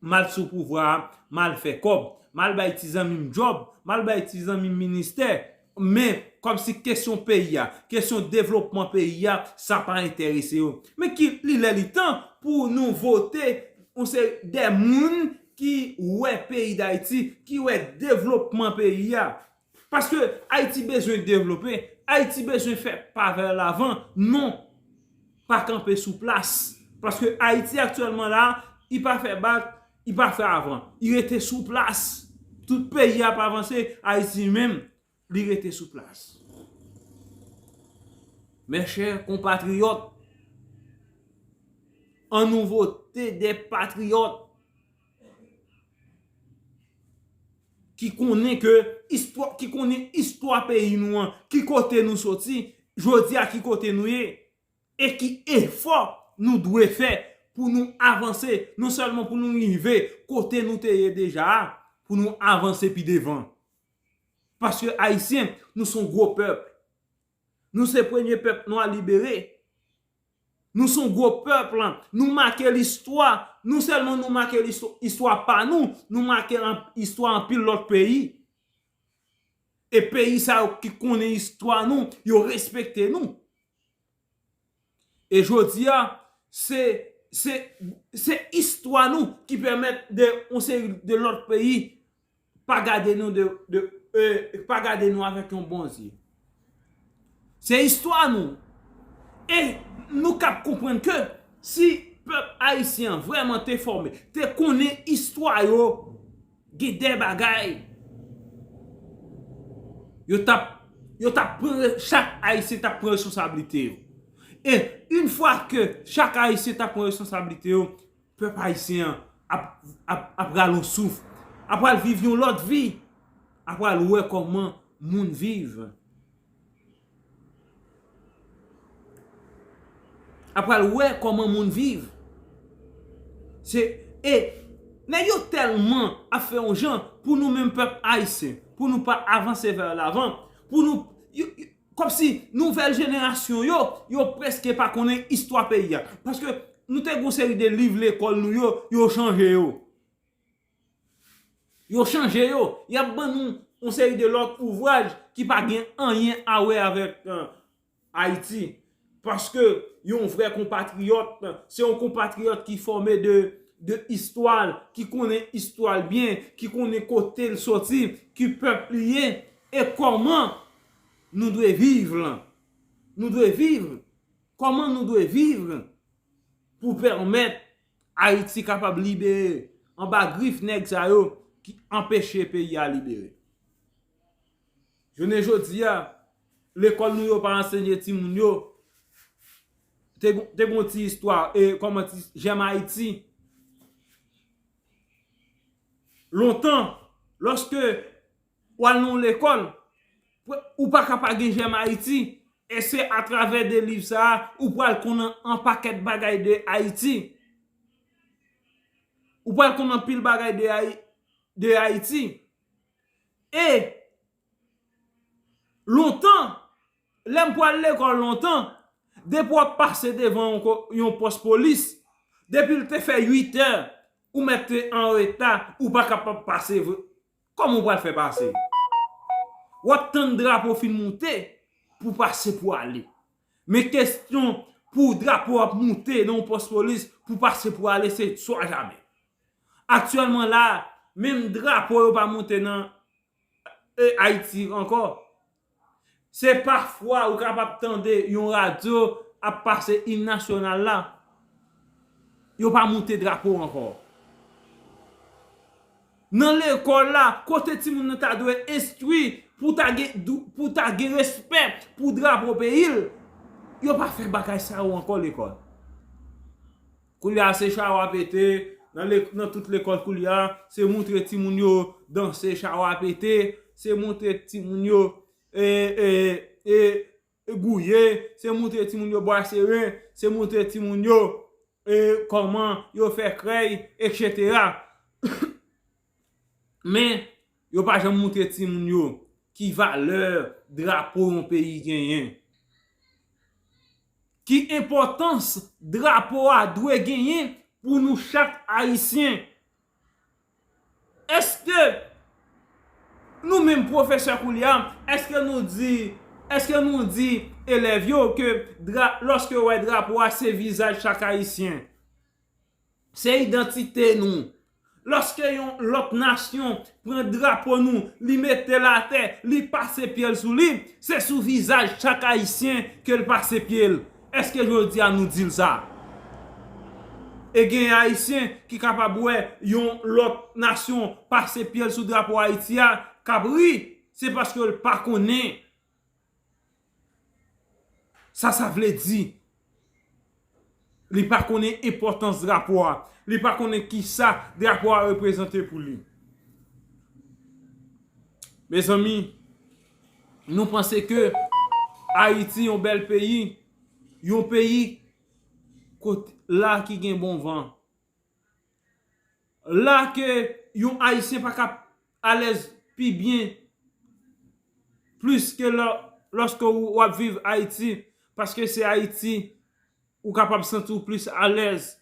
m al sou pouvwa a, m al fè kòb, m al bay ti zanmi m djòb, m al bay ti zanmi m ministè. Men, kòmsi kesyon peyi a, kesyon devlopman peyi a, sa pa enterese yo. Men ki li lè li tan pou nou vote yon seri de moun ki wè peyi Dayiti, ki wè devlopman peyi a. Paske Ayiti bezwen devlope, Ayiti bezwen fè pa vè lavan, non pa kanpe sou plas. Paske Ayiti aktyèlman la, li pa fè bak, li pa fè avan. Li rete sou plas. Tout peyi ap avanse, Ayiti menm, li rete sou plas. Mes chers compatriotes, ann nou vote de patriyòt ki konnen ke istwa, ki konnen istwa peyi nou an, ki kote nou soti, jodi a ki kote nou ye, e ki efò nou dwe fè pou nou avanse, non sèlman pou nou rive kote nou te ye deja a, pou nou avanse pi devan. Paske Ayisyen, nou se yon gwo pèp. Nou se premye pèp nwa libere. Nou se yon gwo pèp, nou make listwa. Non sèlman nou make listwa, istwa pa nou, nou make an, istwa anpil lòt peyi. E peyi sa yo ki konnen istwa nou, yo respekte nou. E jodi a, se, se, se istwa nou ki pèmèt de yon seri de lòt peyi pa gade nou de, de, e, pa gade nou avèk yon bon zye. Se istwa nou. E nou kab konprann ke si pèp ayisyen an vrèman te fòme, te konnen istwa yo, gen de bagay yo t ap, yo t ap pran, chak ayisyen t ap pran responsablite yo. E yon fwa ke chak ayisyen t ap pran responsablite yo, pèp ayisyen an ap, ap, ap rale yon souf, ap pral viv yon lòt vi, ap pral wè kòman moun viv. Ap pral wè kòman moun viv. Se, e, nèg yo tèlman ap fè yon jan pou nou menm pèp ayisyen, pou nou pa avanse vè lavan, pou nou, yo, yo, kòmsi nouvèl jenerasyon yo, yo prèske pa konnen istwa peyi a. Paske nou te gen yon seri de liv lekòl nou yo, yo chanje yo. Yo chanje yo. Y ap ban nou yon seri de lòt ouvraj ki pa gen anyen a wè avèk, eh, Ayiti. Paske yon vrè konpatriyòt, se yon konpatriyòt ki fòme de, de istwa l, ki konnen istwa l byen, ki konnen kote l soti, ki pèp li ye, e kòman nou dwe viv lan. Nou dwe viv. Kòman nou dwe viv pou pèmèt Ayiti kapab libere anba grif nèg sa yo ki anpeche peyi a libere. Jounen jodi a, lekòl nou yo pa ansenye timoun yo. Te, te gon ti istwa, e, kòman ti, Jèm Ayiti. Lontan, lòske w al nan yon lekòl, ou pa ka pa gen Jèm Ayiti, e se atravè de liv sa a, ou pral konn an, an pakèt bagay de Ayiti. Ou pral konn anpil bagay de Ayi-, de Ayiti. E lontan, lè m pral lekòl lontan, depi w ap pase devan yon ko-, yon pòs polis, depi l te fè uit è, ou mèt te an reta, ou pa kapab pase vre. Kòman w pral fè pase? W ap tann drapo fin moute pou pase pou ale. Men kesyon pou drapo ap moute nan yon pòs polis pou pase pou ale, se swa jamè. Aktyèlman la, menm drapo yo pa moute nan, e, Ayiti ankò. Se pafwa ou kapab tande yon radyo ap pase im nasyonal la. Yo pa moute drapo ankò. Nan lekòl la, kote timoun nan ta dwe enstwi pou ta gen dou-, pou ta gen respè pou drapo peyi l, yo pa fè bagay sa yo ankò lekòl. Koulye a se chawa pete, nan le-, nan tout lekòl koulye a, se moutre timoun yo danse chawa pete, se moutre timoun yo, e, e, e, e gouye, se moutre timoun yo bwase ren, se moutre timoun yo, e, kòman yo fè krèy, etsetera. Men, yo pa janm moutre timoun yo ki valè drapo yon peyi genyen. Ki enpòtans drapo a dwe genyen pou nou chak Ayisyen. Èske nou menm pwofesè koulye a, èske nou di, èske nou di elèv yo ke dra, lòske yo wè drapo a, se vizaj chak Ayisyen? Se idantite nou. Lòske yon lòt nasyon pran drapo nou, li mete l atè, li pase pye l sou li, se sou vizaj chak Ayisyen ke l pase pye l. Èske jodi a nou di l sa? E gen Ayisyen ki kapab wè yon lòt nasyon pase pye l sou drapo Ayiti a, k ap ri, se paske l pa konnen sa sa vle di. Li pa konnen enpòtans drapo a. Li pa konnen kisa drapo a reprezante pou li. Mezanmi, nou panse ke Ayiti yon bèl peyi, yon peyi kot la ki gen bon van. La ke yon Ayisyen pa ka alèz pi byen plis ke lò, lòske w, w ap viv Ayiti, paske se Ayiti, ou kapab santi w plis alèz.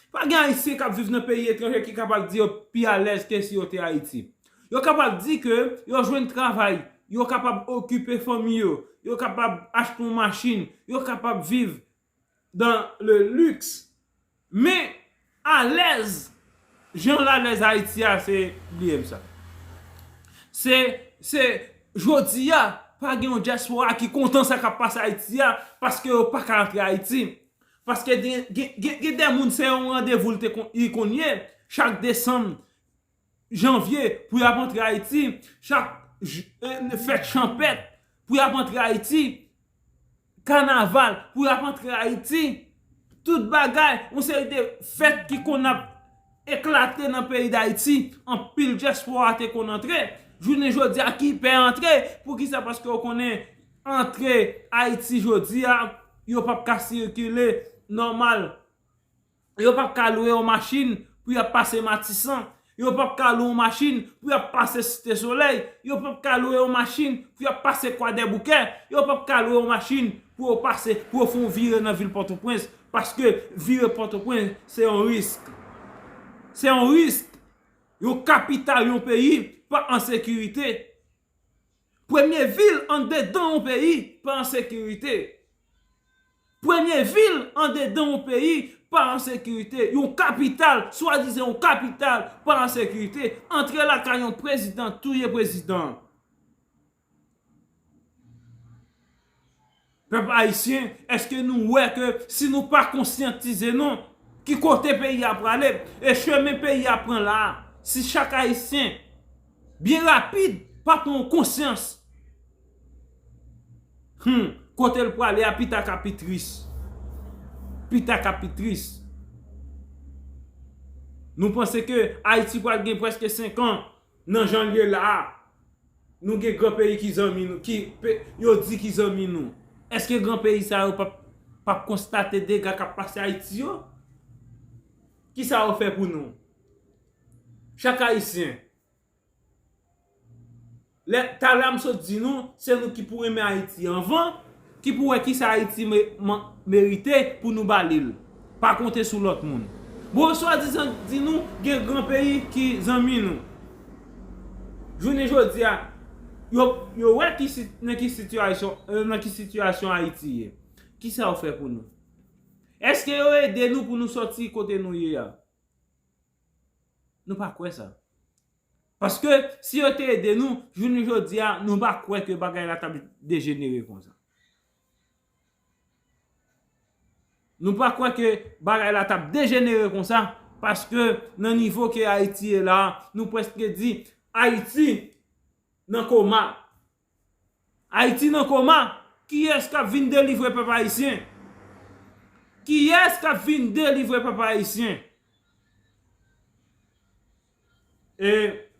Pa gen Ayisyen k ap viv nan peyi etranje ki kapab di yo pi alèz ke si yo te Ayiti. Yo kapab di ke yo jwenn travay, yo kapab okipe fanmi yo, yo kapab achte yon machin, yo kapab viv dans le luxe. Men alèz, jan l alèz Ayiti a, se, bliye m sa. Se, se, jodi a, pa gen yon dyaspora ki kontan sa k ap pase Ayiti a, paske yo pa ka antre Ayiti. Paske gen, gen, gen, gen de moun, se yon randevou l te kon, li konn ye, chak desanm, janvye, pou y ap antre Ayiti, chak j, e, fèt chanpèt, pou y ap antre Ayiti, kanaval, pou y ap antre Ayiti, tout bagay, yon seri de fèt ki konn ap eklate nan peyi Dayiti, anpil dyaspora te konn antre, jounen jodi a ki pè antre, poukisa? Paske yo konnen antre Ayiti jodi a, yo p ap ka sikile nòmal. Yo p ap ka lwe yon machin pou y ap pase Matisan. Yo p ap ka lwe yon machin pou y ap pase Site Solèy. Yo p ap ka lwe yon machin pou y ap pase Kwadèboukè. Yo p ap ka lwe yon machin pou yo pase, pou yo fè yon vire nan vil Pòtoprens. Paske vire Pòtoprens, se yon risk. Se yon risk. Yon kapital yon peyi pa an sekirite. Premye vil andedan yon peyi pa an sekirite. Premye vil andedan yon peyi pa an sekirite. Yon kapital, swadizan yon kapital, pa an sekirite. Antre lakay yon prezidan, touye prezidan. Pèp ayisyen, èske nou wè ke si nou pa konsyantize nou, ki kote peyi a prale, e chemen peyi a pran la a, si chak ayisyen, byen rapid, pa pran konsyans, hmm, kote l prale a, pita ka pi tris. Pita ka pi tris. Nou panse ke Ayiti pral gen prèske senk an nan jan l ye la a. Nou gen gran peyi ki zanmi nou, ki pe, yo di ki zanmi nou. Èske gran peyi sa yo p ap, p ap konstate dega k ap pase Ayiti yo? Kisa yo fè pou nou? Chak ayisyen. Lè, talè a m sot di nou, se nou ki pou renmen Ayiti anvan, ki pou wè kisa Ayiti me, man, merite pou nou ba li l. Pa konte sou lòt moun. Bon, swadizan di nou gen gran peyi ki zanmi nou. Jounen jodi a, yo, yo wè ki si, nan ki sitiyasyon, eh, nan ki sitiyasyon Ayiti ye. Kisa yo fè pou nou? Èske yo ede nou pou nou sòti kote nou ye a? Nou pa kwè sa. Paske si yo te ede nou, jounen jodi a, nou pa kwè ke bagay la t ap dejenere konsa. Nou pa kwè ke bagay la t ap dejenere konsa, paske nan nivo ke Ayiti ye la, nou prèske di Ayiti nan koma. Ayiti nan koma, kiyès k ap vin delivre pèp ayisyen? Kiyès k ap vin delivre pèp ayisyen? E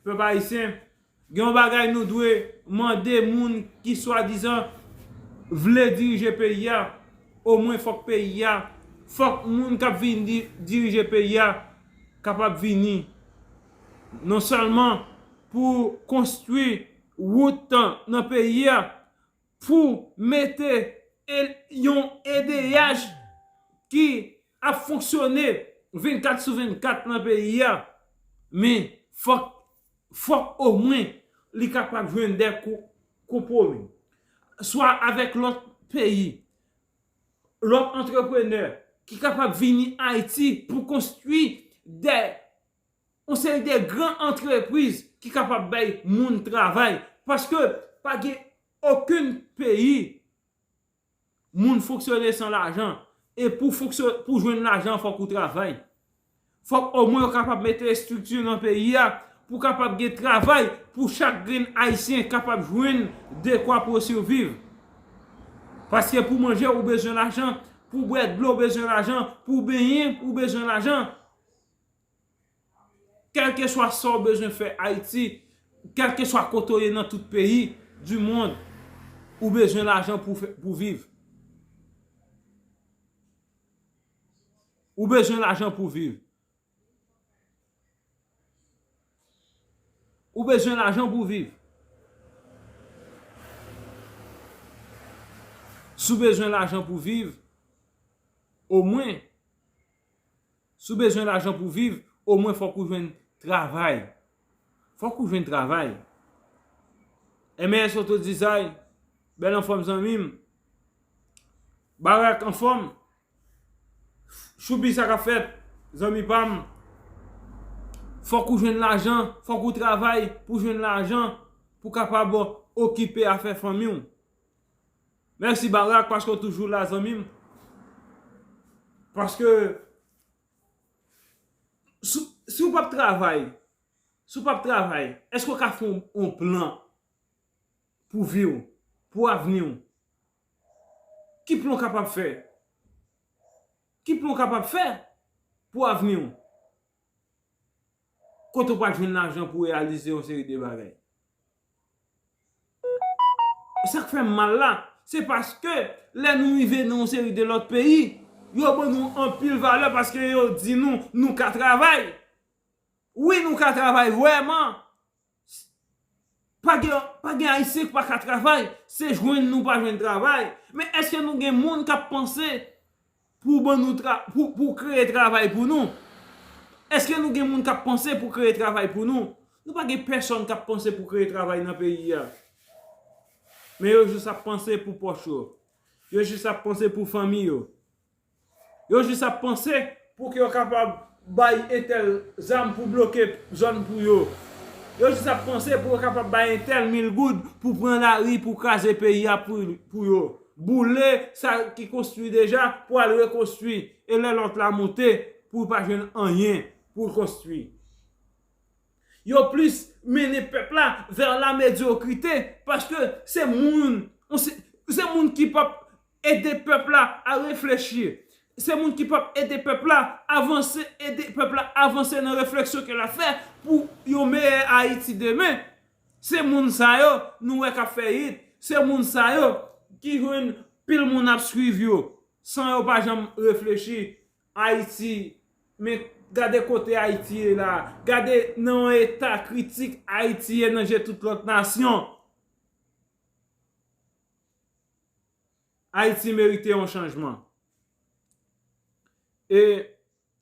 pèp ayisyen, gen yon bagay nou dwe mande moun ki swadizan vle dirije peyi a. Omwen fòk peyi a, fòk moun k ap vin di, dirije peyi a kapab vini. Non sèlman pou konstwi wout nan peyi a, pou mete e, yon E D H ki ap fonksyone, vennkat sou vennkat nan peyi a, men fòk, fòk omwen li kapab jwenn de ko-, konpwomi. Swa avèk lòt peyi, lòt antreprenè ki kapab vini Ayiti pou konstwi de, yon seri de gran antrepriz ki kapab bay moun travay. Paske pa gen okenn peyi moun fonksyone san lajan. E pou fonksyon-, pou jwenn lajan, fòk ou travay. Fòk omwen yo kapab mete estrikti nan peyi a pou kapab gen travay, pou chak grenn Ayisyen kapab jwenn dekwa pou yo siviv. Paske pou manje, ou bezwen lajan. Pou bwè dlo, ou bezwen lajan. Pou benyen, ou bezwen lajan. Kèlkeswa sa w bezwen fè Ayiti, kèlkeswa kote w ye nan tout peyi di mond, ou bezwen lajan pou fè, pou viv. Ou bezwen lajan pou viv. Ou bezwen lajan pou viv. Si w bezwen lajan pou viv, omwen, si w bezwen lajan pou viv, omwen fòk ou jwenn travay. Fòk ou jwenn travay. M S Auto Design, bèl anfòm zanmi m. Barak anfòm. Choupi, sa k ap fèt, zanmi pa m. Fòk ou jwenn lajan, fòk ou travay pou jwenn lajan pou kapab okipe afè fanmi w. Mèsi Barak paske w toujou la, zanmi m. Paske si, si w p ap travay, si w p ap travay, èske w ka fè yon, yon plan pou vi w, pou avni w? Ki plan w kapab fè? Ki plan w kapab fè pou avni w? Kote w pral jwenn lajan pou reyalize yon seri de bagay? E sa k fè m mal la, se paske lè nou rive nan yon seri de lòt peyi, yo ban nou anpil valè paske yo di nou, nou ka travay. Wi, nou ka travay vrèman. Pa gen, pa gen Ayisyen ki pa ka travay, se jwenn nou pa jwenn travay. Men èske nou gen moun k ap panse pou ban nou tra-, pou, pou kreye travay pou nou? Èske nou gen moun k ap panse pou kreye travay pou nou? Nou pa gen pèsonn k ap panse pou kreye travay nan peyi a. Men yo jis ap panse pou pòch yo. Yo jis ap panse pou fanmi yo. Yo jis ap panse pou ke yo kapab bay entèl zam pou bloke zòn pou yo. Yo jis ap panse pou yo kapab bay entèl mil goud pou pran lari, pou kraze peyi a pou, pou yo. Boule sa ki konstwi deja pou al rekonstwi. E lè lòt la monte, pou l pa jwenn anyen pou l konstwi. Yo plis mennen pèp la vè la medyokrite, paske se moun, se, se moun ki p ap ede pèp la a reflechi. Se moun ki p ap ede pèp la avanse, ede pèp la avanse nan refleksyon ke l ap fè pou yon meyè Ayiti demen. Se moun sa yo nou wè k ap fè hit. Se moun sa yo ki jwenn pil moun ap swiv yo san yo pa janm reflechi. Ayiti, men gade kote Ayiti ye la. Gade nan yon eta kritik Ayiti ye nan je tout lòt nasyon. Ayiti merite yon chanjman. E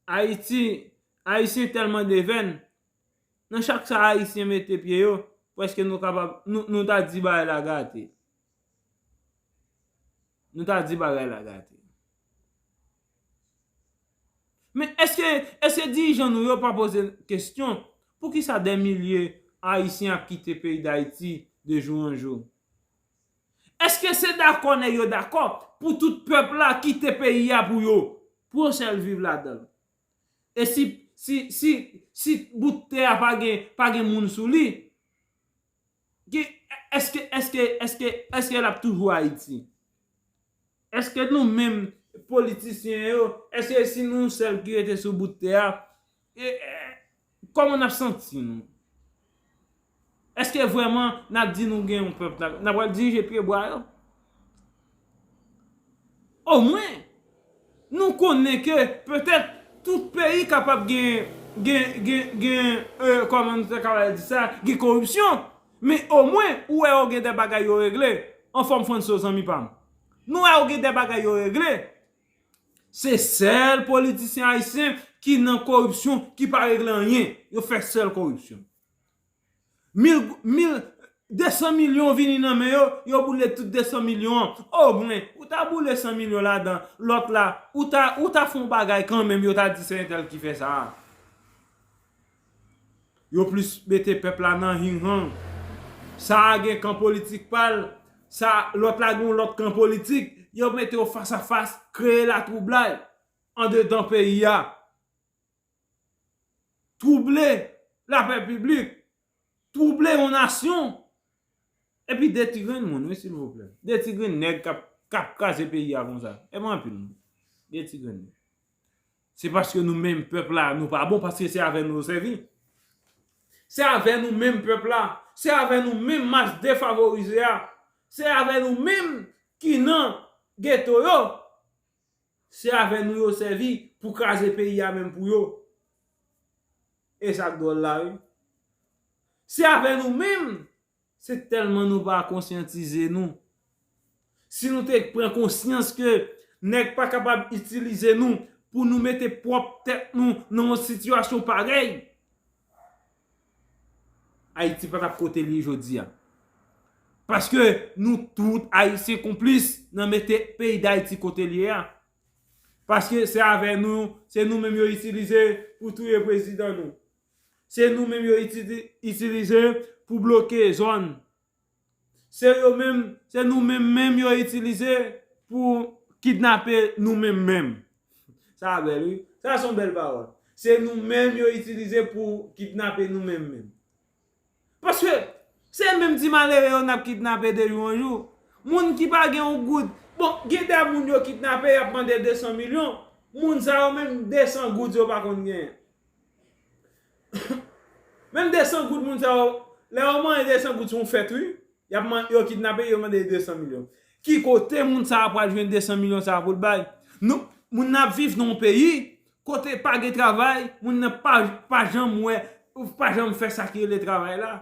Ayiti, Ayisyen tèlman devèn, nan chak sa Ayisyen mete pye yo, prèske nou kapab, nou, nou ta di bagay la gate. Nou ta di bagay la gate. Men èske, èske dirijan nou yo pa poze kesyon, poukisa dè milye Ayisyen ap kite peyi Dayiti de jou an jou? Èske se dakò nèg yo dakò pou tout pèp la kite peyi a pou yo, pou yo sèl viv ladan l? E si, si, si, si bout tè a pa gen, pa gen moun sou li, gen, èske, èske, èske, èske l ap toujou Ayiti? Èske nou menm politisyen yo, èske si nou sèl ki rete sou bout tè a, e, e, kòman n ap santi nou? Èske vrèman n ap di nou gen yon pèp, n ap, n ap pral dirije pyebwa yo? Omwen, nou konnen ke petèt tout peyi kapab gen, gen, gen, gen, e, kòman nou ta kapab di sa, gen koripsyon. Men omwen, ou wè yo gen de bagay yo regle. Anfòm Franso, zanmi pa m. Nou wè yo gen de bagay yo regle. Se sèl politisyen ayisyen ki nan koripsyon, ki pa regle anyen. Yo fè sèl koripsyon. Mil, mil, de san milyon vini nan men yo, yo boule tout de san milyon an. O mwen, ou ta boule san milyon ladan, lòt la, ou ta, ou ta fè yon bagay kanmenm, yo ta di se entèl ki fè sa a. Yo plis mete pèp la nan hinghang. Sa a gen kan politik pa l, sa lòt la gen yon lòt kan politik, yo mete yo fas a fas, kreye latwoublay andedan peyi a. Twouble lapè piblik, twouble yon nasyon, epi de ti grenn moun, wi, silvouplè. De ti grenn nèg k ap, k ap kraze peyi a konsa. E pa anpil moun. De ti grenn nèg. Se paske nou menm pèp la, nou pa bon, paske se avè nou yo sèvi. Se avè nou menm pèp la, se avè nou menm mas defavorize a, se avè nou menm ki nan geto yo, se avè nou yo sèvi pou kraze peyi a menm pou yo. E sa k dwòl la, wi. Se avè nou menm, se tèlman nou pa konsyantize nou. Si nou te pran konsyans ke nèg pa kapab itilize nou pou nou mete pwòp tèt nou nan yon sitiyasyon parèy, Ayiti pa t ap kote l ye jodi a. Paske nou tout Ayisyen konplis nan mete peyi Dayiti kote l ye a. Paske se avè nou, se nou menm yo itilize pou touye prezidan nou. Se nou menm yo itili-, itilize pou bloke zòn. Se yo menm, se nou menm menm yo itilize pou kidnape nou menm menm. Sa bèl, wi. Sa se yon bèl pawòl. Se nou menm yo itilize pou kidnape nou menm menm. Paske se menm ti malere yo n ap kidnape de jou an jou. Moun ki pa gen yon goud. Bon, gen de moun yo kidnape, y ap mande de san milyon. Moun sa yo menm de san goud yo pa konn genyen. Menm de san goud moun sa yo, lè yo mande de san goud se yon fèt, wi. Y ap man-, yo kidnape, yo mande de san milyon. Ki kote moun sa a pral jwenn de san milyon sa a pou l bay? Nou, moun nan ap viv nan yon peyi kote pa gen travay, moun nan pa, pa janm wè, pa janm fè sa ki rele travay la.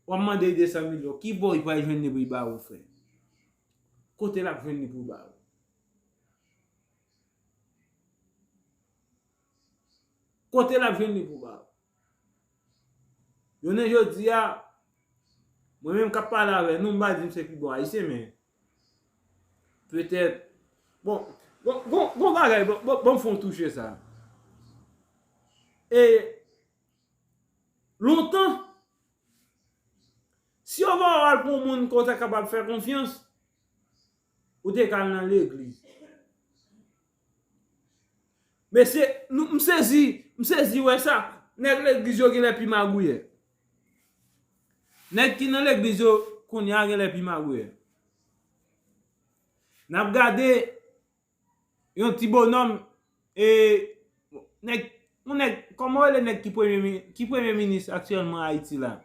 W ap mande de san milyon, ki bò li pral jwenn li pou li ba ou, frè? Kote l ap jwenn li pou l ba ou? Kote l ap jwenn li pou ba ou? Jounen jodi a, mwen menm k ap pale avè nou, m pa di m se pi bon Ayisyen, men petèt, bon, bon, bon, bon bagay, bon, bon, bon, m fè yon touche sa. E lontan, si yo ba w al pou yon moun ke w ta kapab fè konfyans, ou te ka al nan legliz. Mesye, nou, m sezi, m sezi wè sa. Nèg legliz yo genlè pi magouyè. Nèg ki nan legliz yo kounye a genlè pi magouyè. N ap gade yon ti bonòm, e, nèg, yon nèg, kòman w rele nèg ki premye mi-, ki premye minis aktyèlman Ayiti la?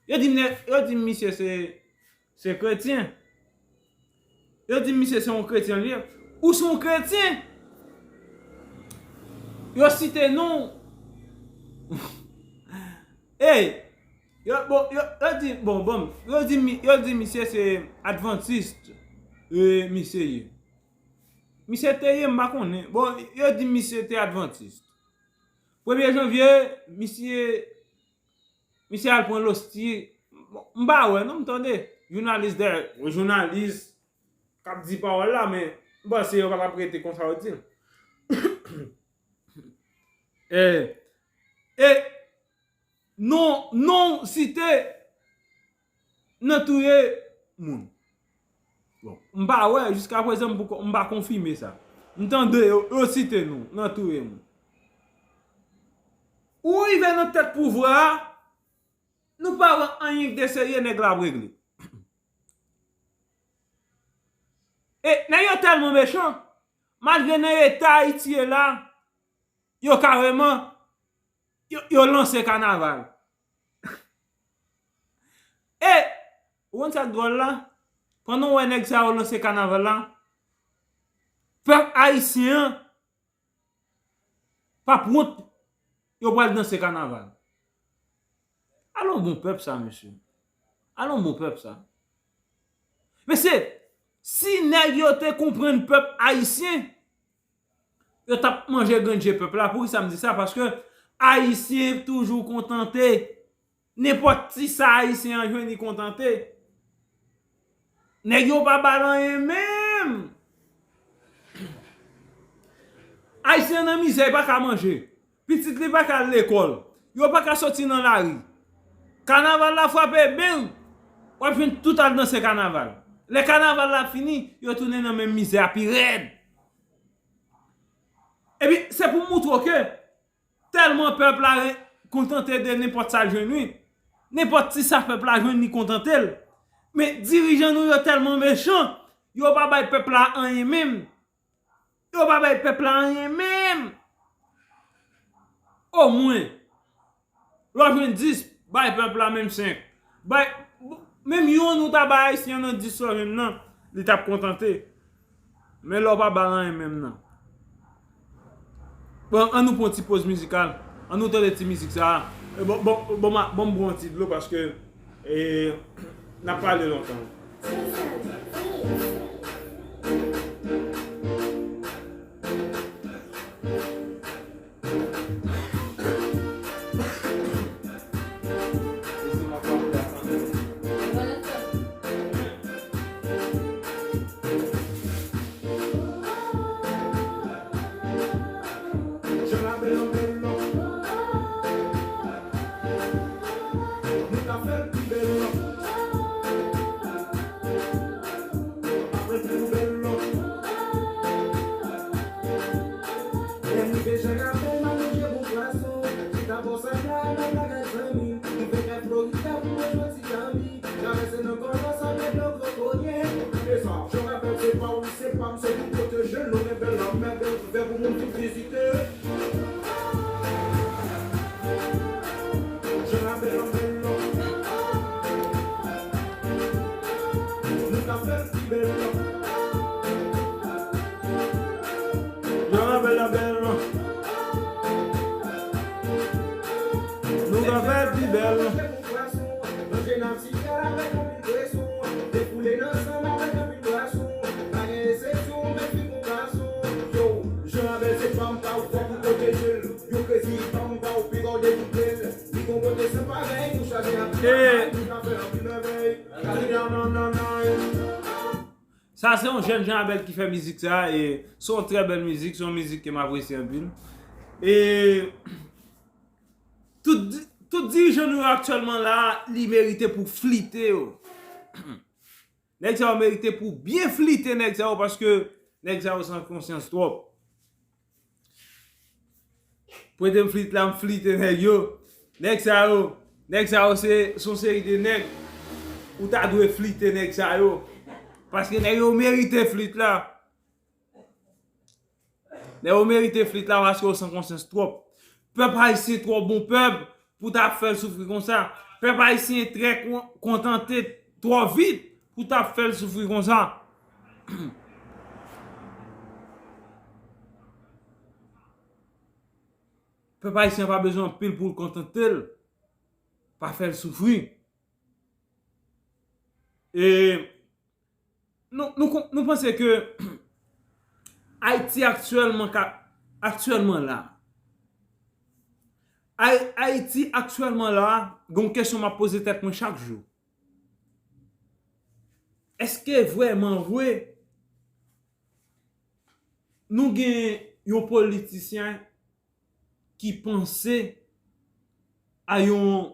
Yo di m nèg, yo di m misye se, se kretyen. Yo di m misye se yon kretyen li ye. Ou se yon kretyen? Yo site non w. Ey, yo, bon, yo, yo di, bon, bon, yo di mi-, yo di misye se advantist, e, misye ye. Misye te ye, m pa konnen. Bon, yo di misye te advantist. Premye janvye, misye, misye al pran losti. Bon, m pa wè, non, m tande. Jounalis dèyè, jounalis k ap di pawòl la, men m panse yo pa t ap rete konsa yo di l. E, e, non, non w site nan touye moun. Bon, m pa wè, jiskaprezan m poko, m pa konfime sa. M tande yo, yo site non w nan touye moun. Ou rive nan tèt pouvwa a, nou pa wè anyen de serye nèg la ap regle. E nèg yo tèlman mechan, malgre nan eta Ayiti ye la, yo kareman, yo, yo lanse kanaval. E, ou konn sa k dwòl la? Pandan w wè nèg sa yo lanse kanaval la, pèp ayisyen an p ap wont, yo pral danse kanaval. Alon bon pèp sa, mesye. Alon bon pèp sa. Mesye, si nèg yo te konprann pèp ayisyen, Yo t ap manje grenn je pèp la. Poukisa m di sa? Paske Ayisyen toujou kontante. Nenpòt ti sa Ayisyen an jwenn, li kontante. Nèg yo pa ba l anyen menm. Ayisyen nan mizè, li pa ka manje. Pitit li pa ka al lekòl. Yo pa ka soti nan lari. Kanaval la frape, beng! W ap jwenn tout al danse kanaval. Lè kanaval la fini, yo tounen nan menm mizè a pi rèd. Epi, se pou moutre w ke tèlman pèp la re-, kontante de nenpòt sa l jwenn, wi. Nenpòt ti sa pèp la jwenn, li kontante l. Men dirijan nou yo tèlman mechan, yo pa bay pèp la anyen menm. Yo pa bay pèp la anyen menm. Omwen, lè w jwenn dis, bay pèp la menm senk. Bay, menm yonn ou ta bay Ayisyen nan dis lè w jwenn nan, li t ap kontante. Men lè w pa ba l anyen menm nan. Bon, an nou pran ti poz mizikal. An nou tande ti mizik sa a. E, bon, bon, bon, ma, bon, m bwè yon ti dlo paske, e, n ap pale lontan. Jan la bèl an bèl non. Nou ka fè l pi bèl non. Apre tou bèl non. Lè m rive Jan la bèl, m ap manje bon pwason. Chita bò sa la, nan bagay zanmi. Rive kay Florida pou mwen jwenn ti zanmi. Travèse nan kòlòs avèk nan kokoye. Koute sa, Jan la bèl se pa w, se pa m, se pou pwoteje l. Nou men bèl la, men bèl, ouvè pou moun vin vizite. Jan la bèl an bèl non. Nou ka fè l pi bèl non. Jan la bèl an bèl non. Nou ka fè l pi bèl non. Manje natirèl avèk anpil presyon. Defoule nan sanm avèk anpil bwason. Pa gen eksepsyon, menm fi kon gason. Yo, Jan la bèl se pa m, pa w fò pou pwoteje l. Yo krezi pa m, pa w pi gòde pou bèl. Li gon kote san parèy, nou chaje anpil bagay, nou ka fè anpil mèvèy. Nan, nan, nan, nan, nan. Sa se yon jèn Jan la bèl ki fè mizik sa, e se yon trè bèl mizik, se yon mizik ke m apresye anpil. E tout, tout dirijan nou yo aktyèlman la, li merite pou flite yo. Nèg sa yo merite pou byen flite nèg sa yo, paske nèg sa yo san konsyans twòp. Prete m flit la, m flite nèg yo. Nèg sa yo, nèg sa yo se, se yon seri de nèg ou ta dwe flite nèg sa yo. Paske nèg yo merite flit la. Nèg yo merite flit la paske yo san konsyans twòp. Pèp ayisyen twò bon pèp pou ta ap fè l soufri konsa. Pèp ayisyen trè kon-, kontante twò vit pou ta ap fè l soufri konsa. Pèp ayisyen pa bezwen anpil pou l kontante l, pa fè l soufri. E nou, nou, kon-, nou panse ke Ayiti aktyèlman ka, aktyèlman la. Ay-, Ayiti aktyèlman la, gen yon kesyon m ap poze tèt mwen chak jou. Èske vrèman vre nou gen yon politisyen ki panse a yon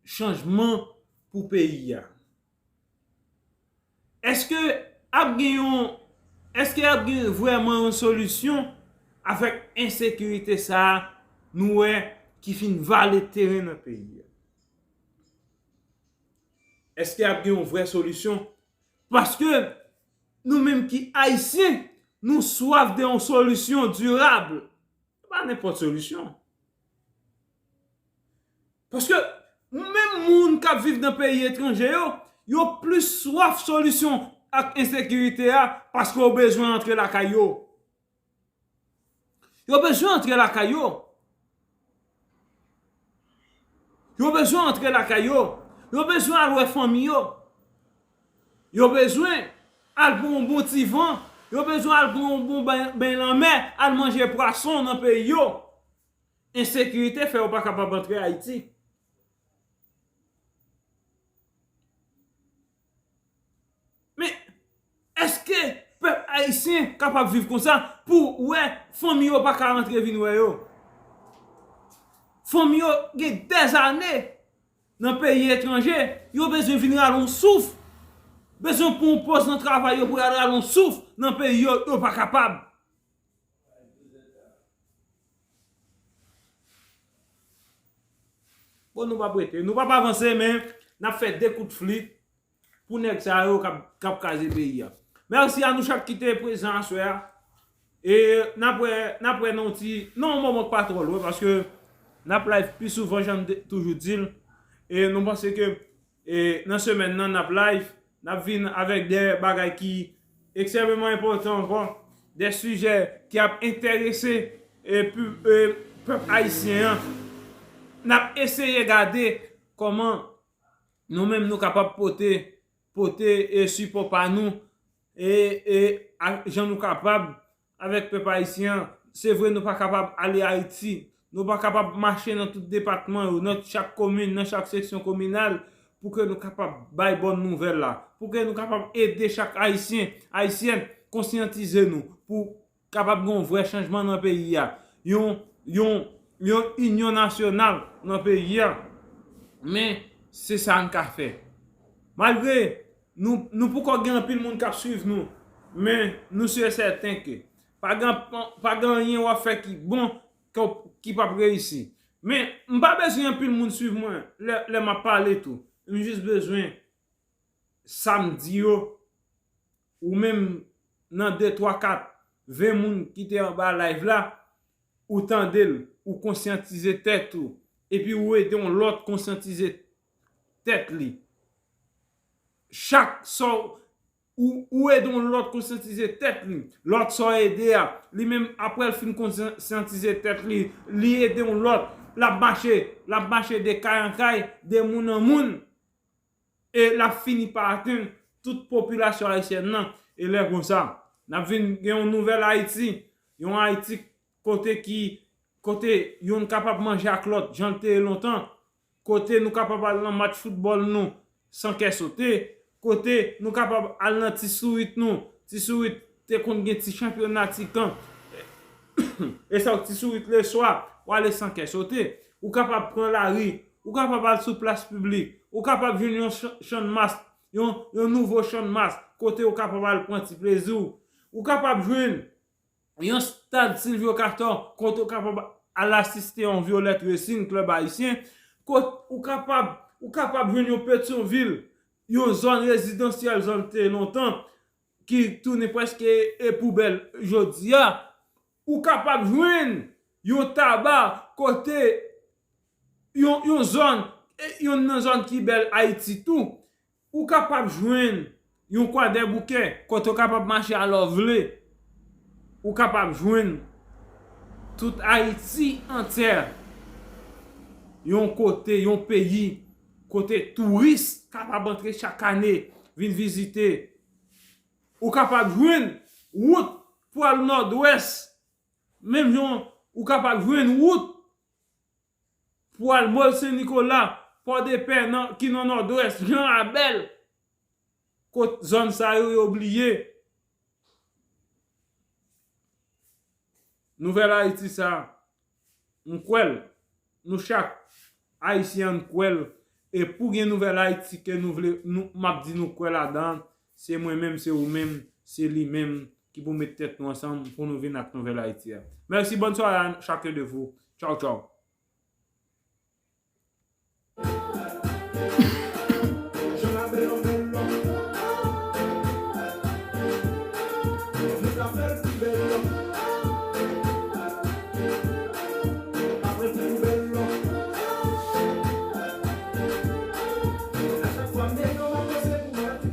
chanjman pou peyi a? Èske ap gen yon, èske ap gen vrèman yon solisyon avèk ensekirite sa a nou wè ki fin vale teren nan peyi a? Èske ap gen yon vrè solisyon? Paske nou menm ki Ayisyen, nou swaf de yon solisyon dirab. Se pa nenpòt solisyon. Paske menm moun k ap viv nan peyi etranje yo, yo plis swaf solisyon ak ensekirite a, paske yo bezwen antre lakay yo. Yo bezwen antre lakay yo. Yo bezwen antre lakay yo. Yo bezwen al wè fanmi yo. Yo bezwen al pran yon bon ti van Yo bezwen al pran yon bon beny, beny lanmè, al manje pwason nan peyi yo. Ensekirite fè yo pa kapab antre Ayiti. Men, èske pèp ayisyen kapab viv konsa pou wè fanmi yo pa ka rantre vin wè yo? Fanmi yo gen dèzane nan peyi etranje, yo bezwen vin rale yon souf. Bezwen pran yon pòz nan travay yo pou y al rale yon souf nan peyi yo, yo pa kapab. Bon, nou p ap rete, nou p ap avanse, men n ap fè de kout flit pou nèg sa yo k ap, k ap kraze peyi a. Mèsi a nou chak ki te prezan aswè a. E n ap wè, n ap wè nan yon ti, nan yon moman k pa twò lwen, paske n ap live pi souvan, jan m te toujou di l. E nou panse ke, e nan semèn nan, n ap live, n ap vin avèk de bagay ki ekstrèmeman enpòtan ankò, de sijè ki ap enterese, e, pu-, e, pèp ayisyen an. N ap eseye gade kòman nou menm nou kapab pote, pote, e, sipò pa nou, e, e, a, jan nou kapab avèk pèp ayisyen an. Se vre nou pa kapab ale Ayiti, nou pa kapab mache nan tout depatman yo, nan chak komin, nan chak seksyon kominal, pou ke nou kapab bay bòn nouvèl la, pou ke nou kapab ede chak ayisyen, ayisyèn konsyantize nou, pou kapab gen yon vrè chanjman nan peyi a, yon, yon, yon inyon nasyonal nan peyi a. Men, se sa n ka fè. Malgre nou, nou poko gen anpil moun k ap swiv nou, men nou si e sèten ke pa gen, pa gen anyen w ap fè ki bon, ke w, ki p ap reyisi. Men, m pa bezwen anpil moun swiv mwen lè, lè m ap pale tou. M jis bezwen sa m di yo, ou menm nan de, twa, kat, ven moun ki te anba live la, ou tande l, ou konsyantize tèt ou, epi ou ede yon lòt konsyantize tèt li. Chak sa w, ou, ou ede yon lòt konsyantize tèt li. Lòt sa w ede a, li menm, apre l fin konsyantize tèt li, li ede yon lòt. L ap mache, l ap mache de kay an kay, de moun an moun. E l ap fini pa atenn tout popilasyon ayisyèn nan. E lè konsa, n ap vin gen yon nouvèl Ayiti, yon Ayiti kote ki, kote youn kapab manje ak lòt, jan l te ye lontan, kote nou kapab al nan match foutbòl nou san kè sote, kote nou kapab al nan ti sourit nou, ti sourit te konn gen ti chanpyona titan, e sa w ti sourit leswa, w ale san kè sote, ou kapab pran lari, ou kapab al sou plas piblik, ou kapab jwenn yon chan-, channmas, yon, yon nouvo channmas, kote ou kapab al pran ti plezi w, ou kapab jwenn yon stad Sylvio Cator, kote ou kapab al asiste yon Violet Racing, klèb ayisyen, kot ou kapab, ou kapab jwenn yon Petyonvil, yon zòn rezidansyèl, zòn te lontan, ki tounen prèske e poubèl jodi a. Ou kapab jwenn yon Taba kote yon, yon zòn, e, youn nan zòn ki bèl Ayiti tou. Ou kapab jwenn yon Kwadèboukè kote w kapab mache alè w vle. Ou kapab jwenn tout Ayiti antyè, yon kote, yon peyi kote touris kapab antre chak ane, vin vizite. Ou kapab jwenn wout pou al Nòdwès, menm jan ou kapab jwenn wout pou al Mòl Sen Nikola, Pòdepè nan, ki nan Nòdwès, Jan Abèl, kot zòn sa yo, yo bliye. Nouvèl Ayiti sa, m kwè l. Nou chak, Ayisyen, ann kwè l. E pou gen nouvèl Ayiti ke nou vle, nou, m ap di nou kwè ladan, se mwen menm, se ou menm, se li menm ki pou met tèt nou ansanm pou nou vin ak nouvèl Ayiti a. Mèsi, bonne soirée à chacun de vous. Ciao, ciao.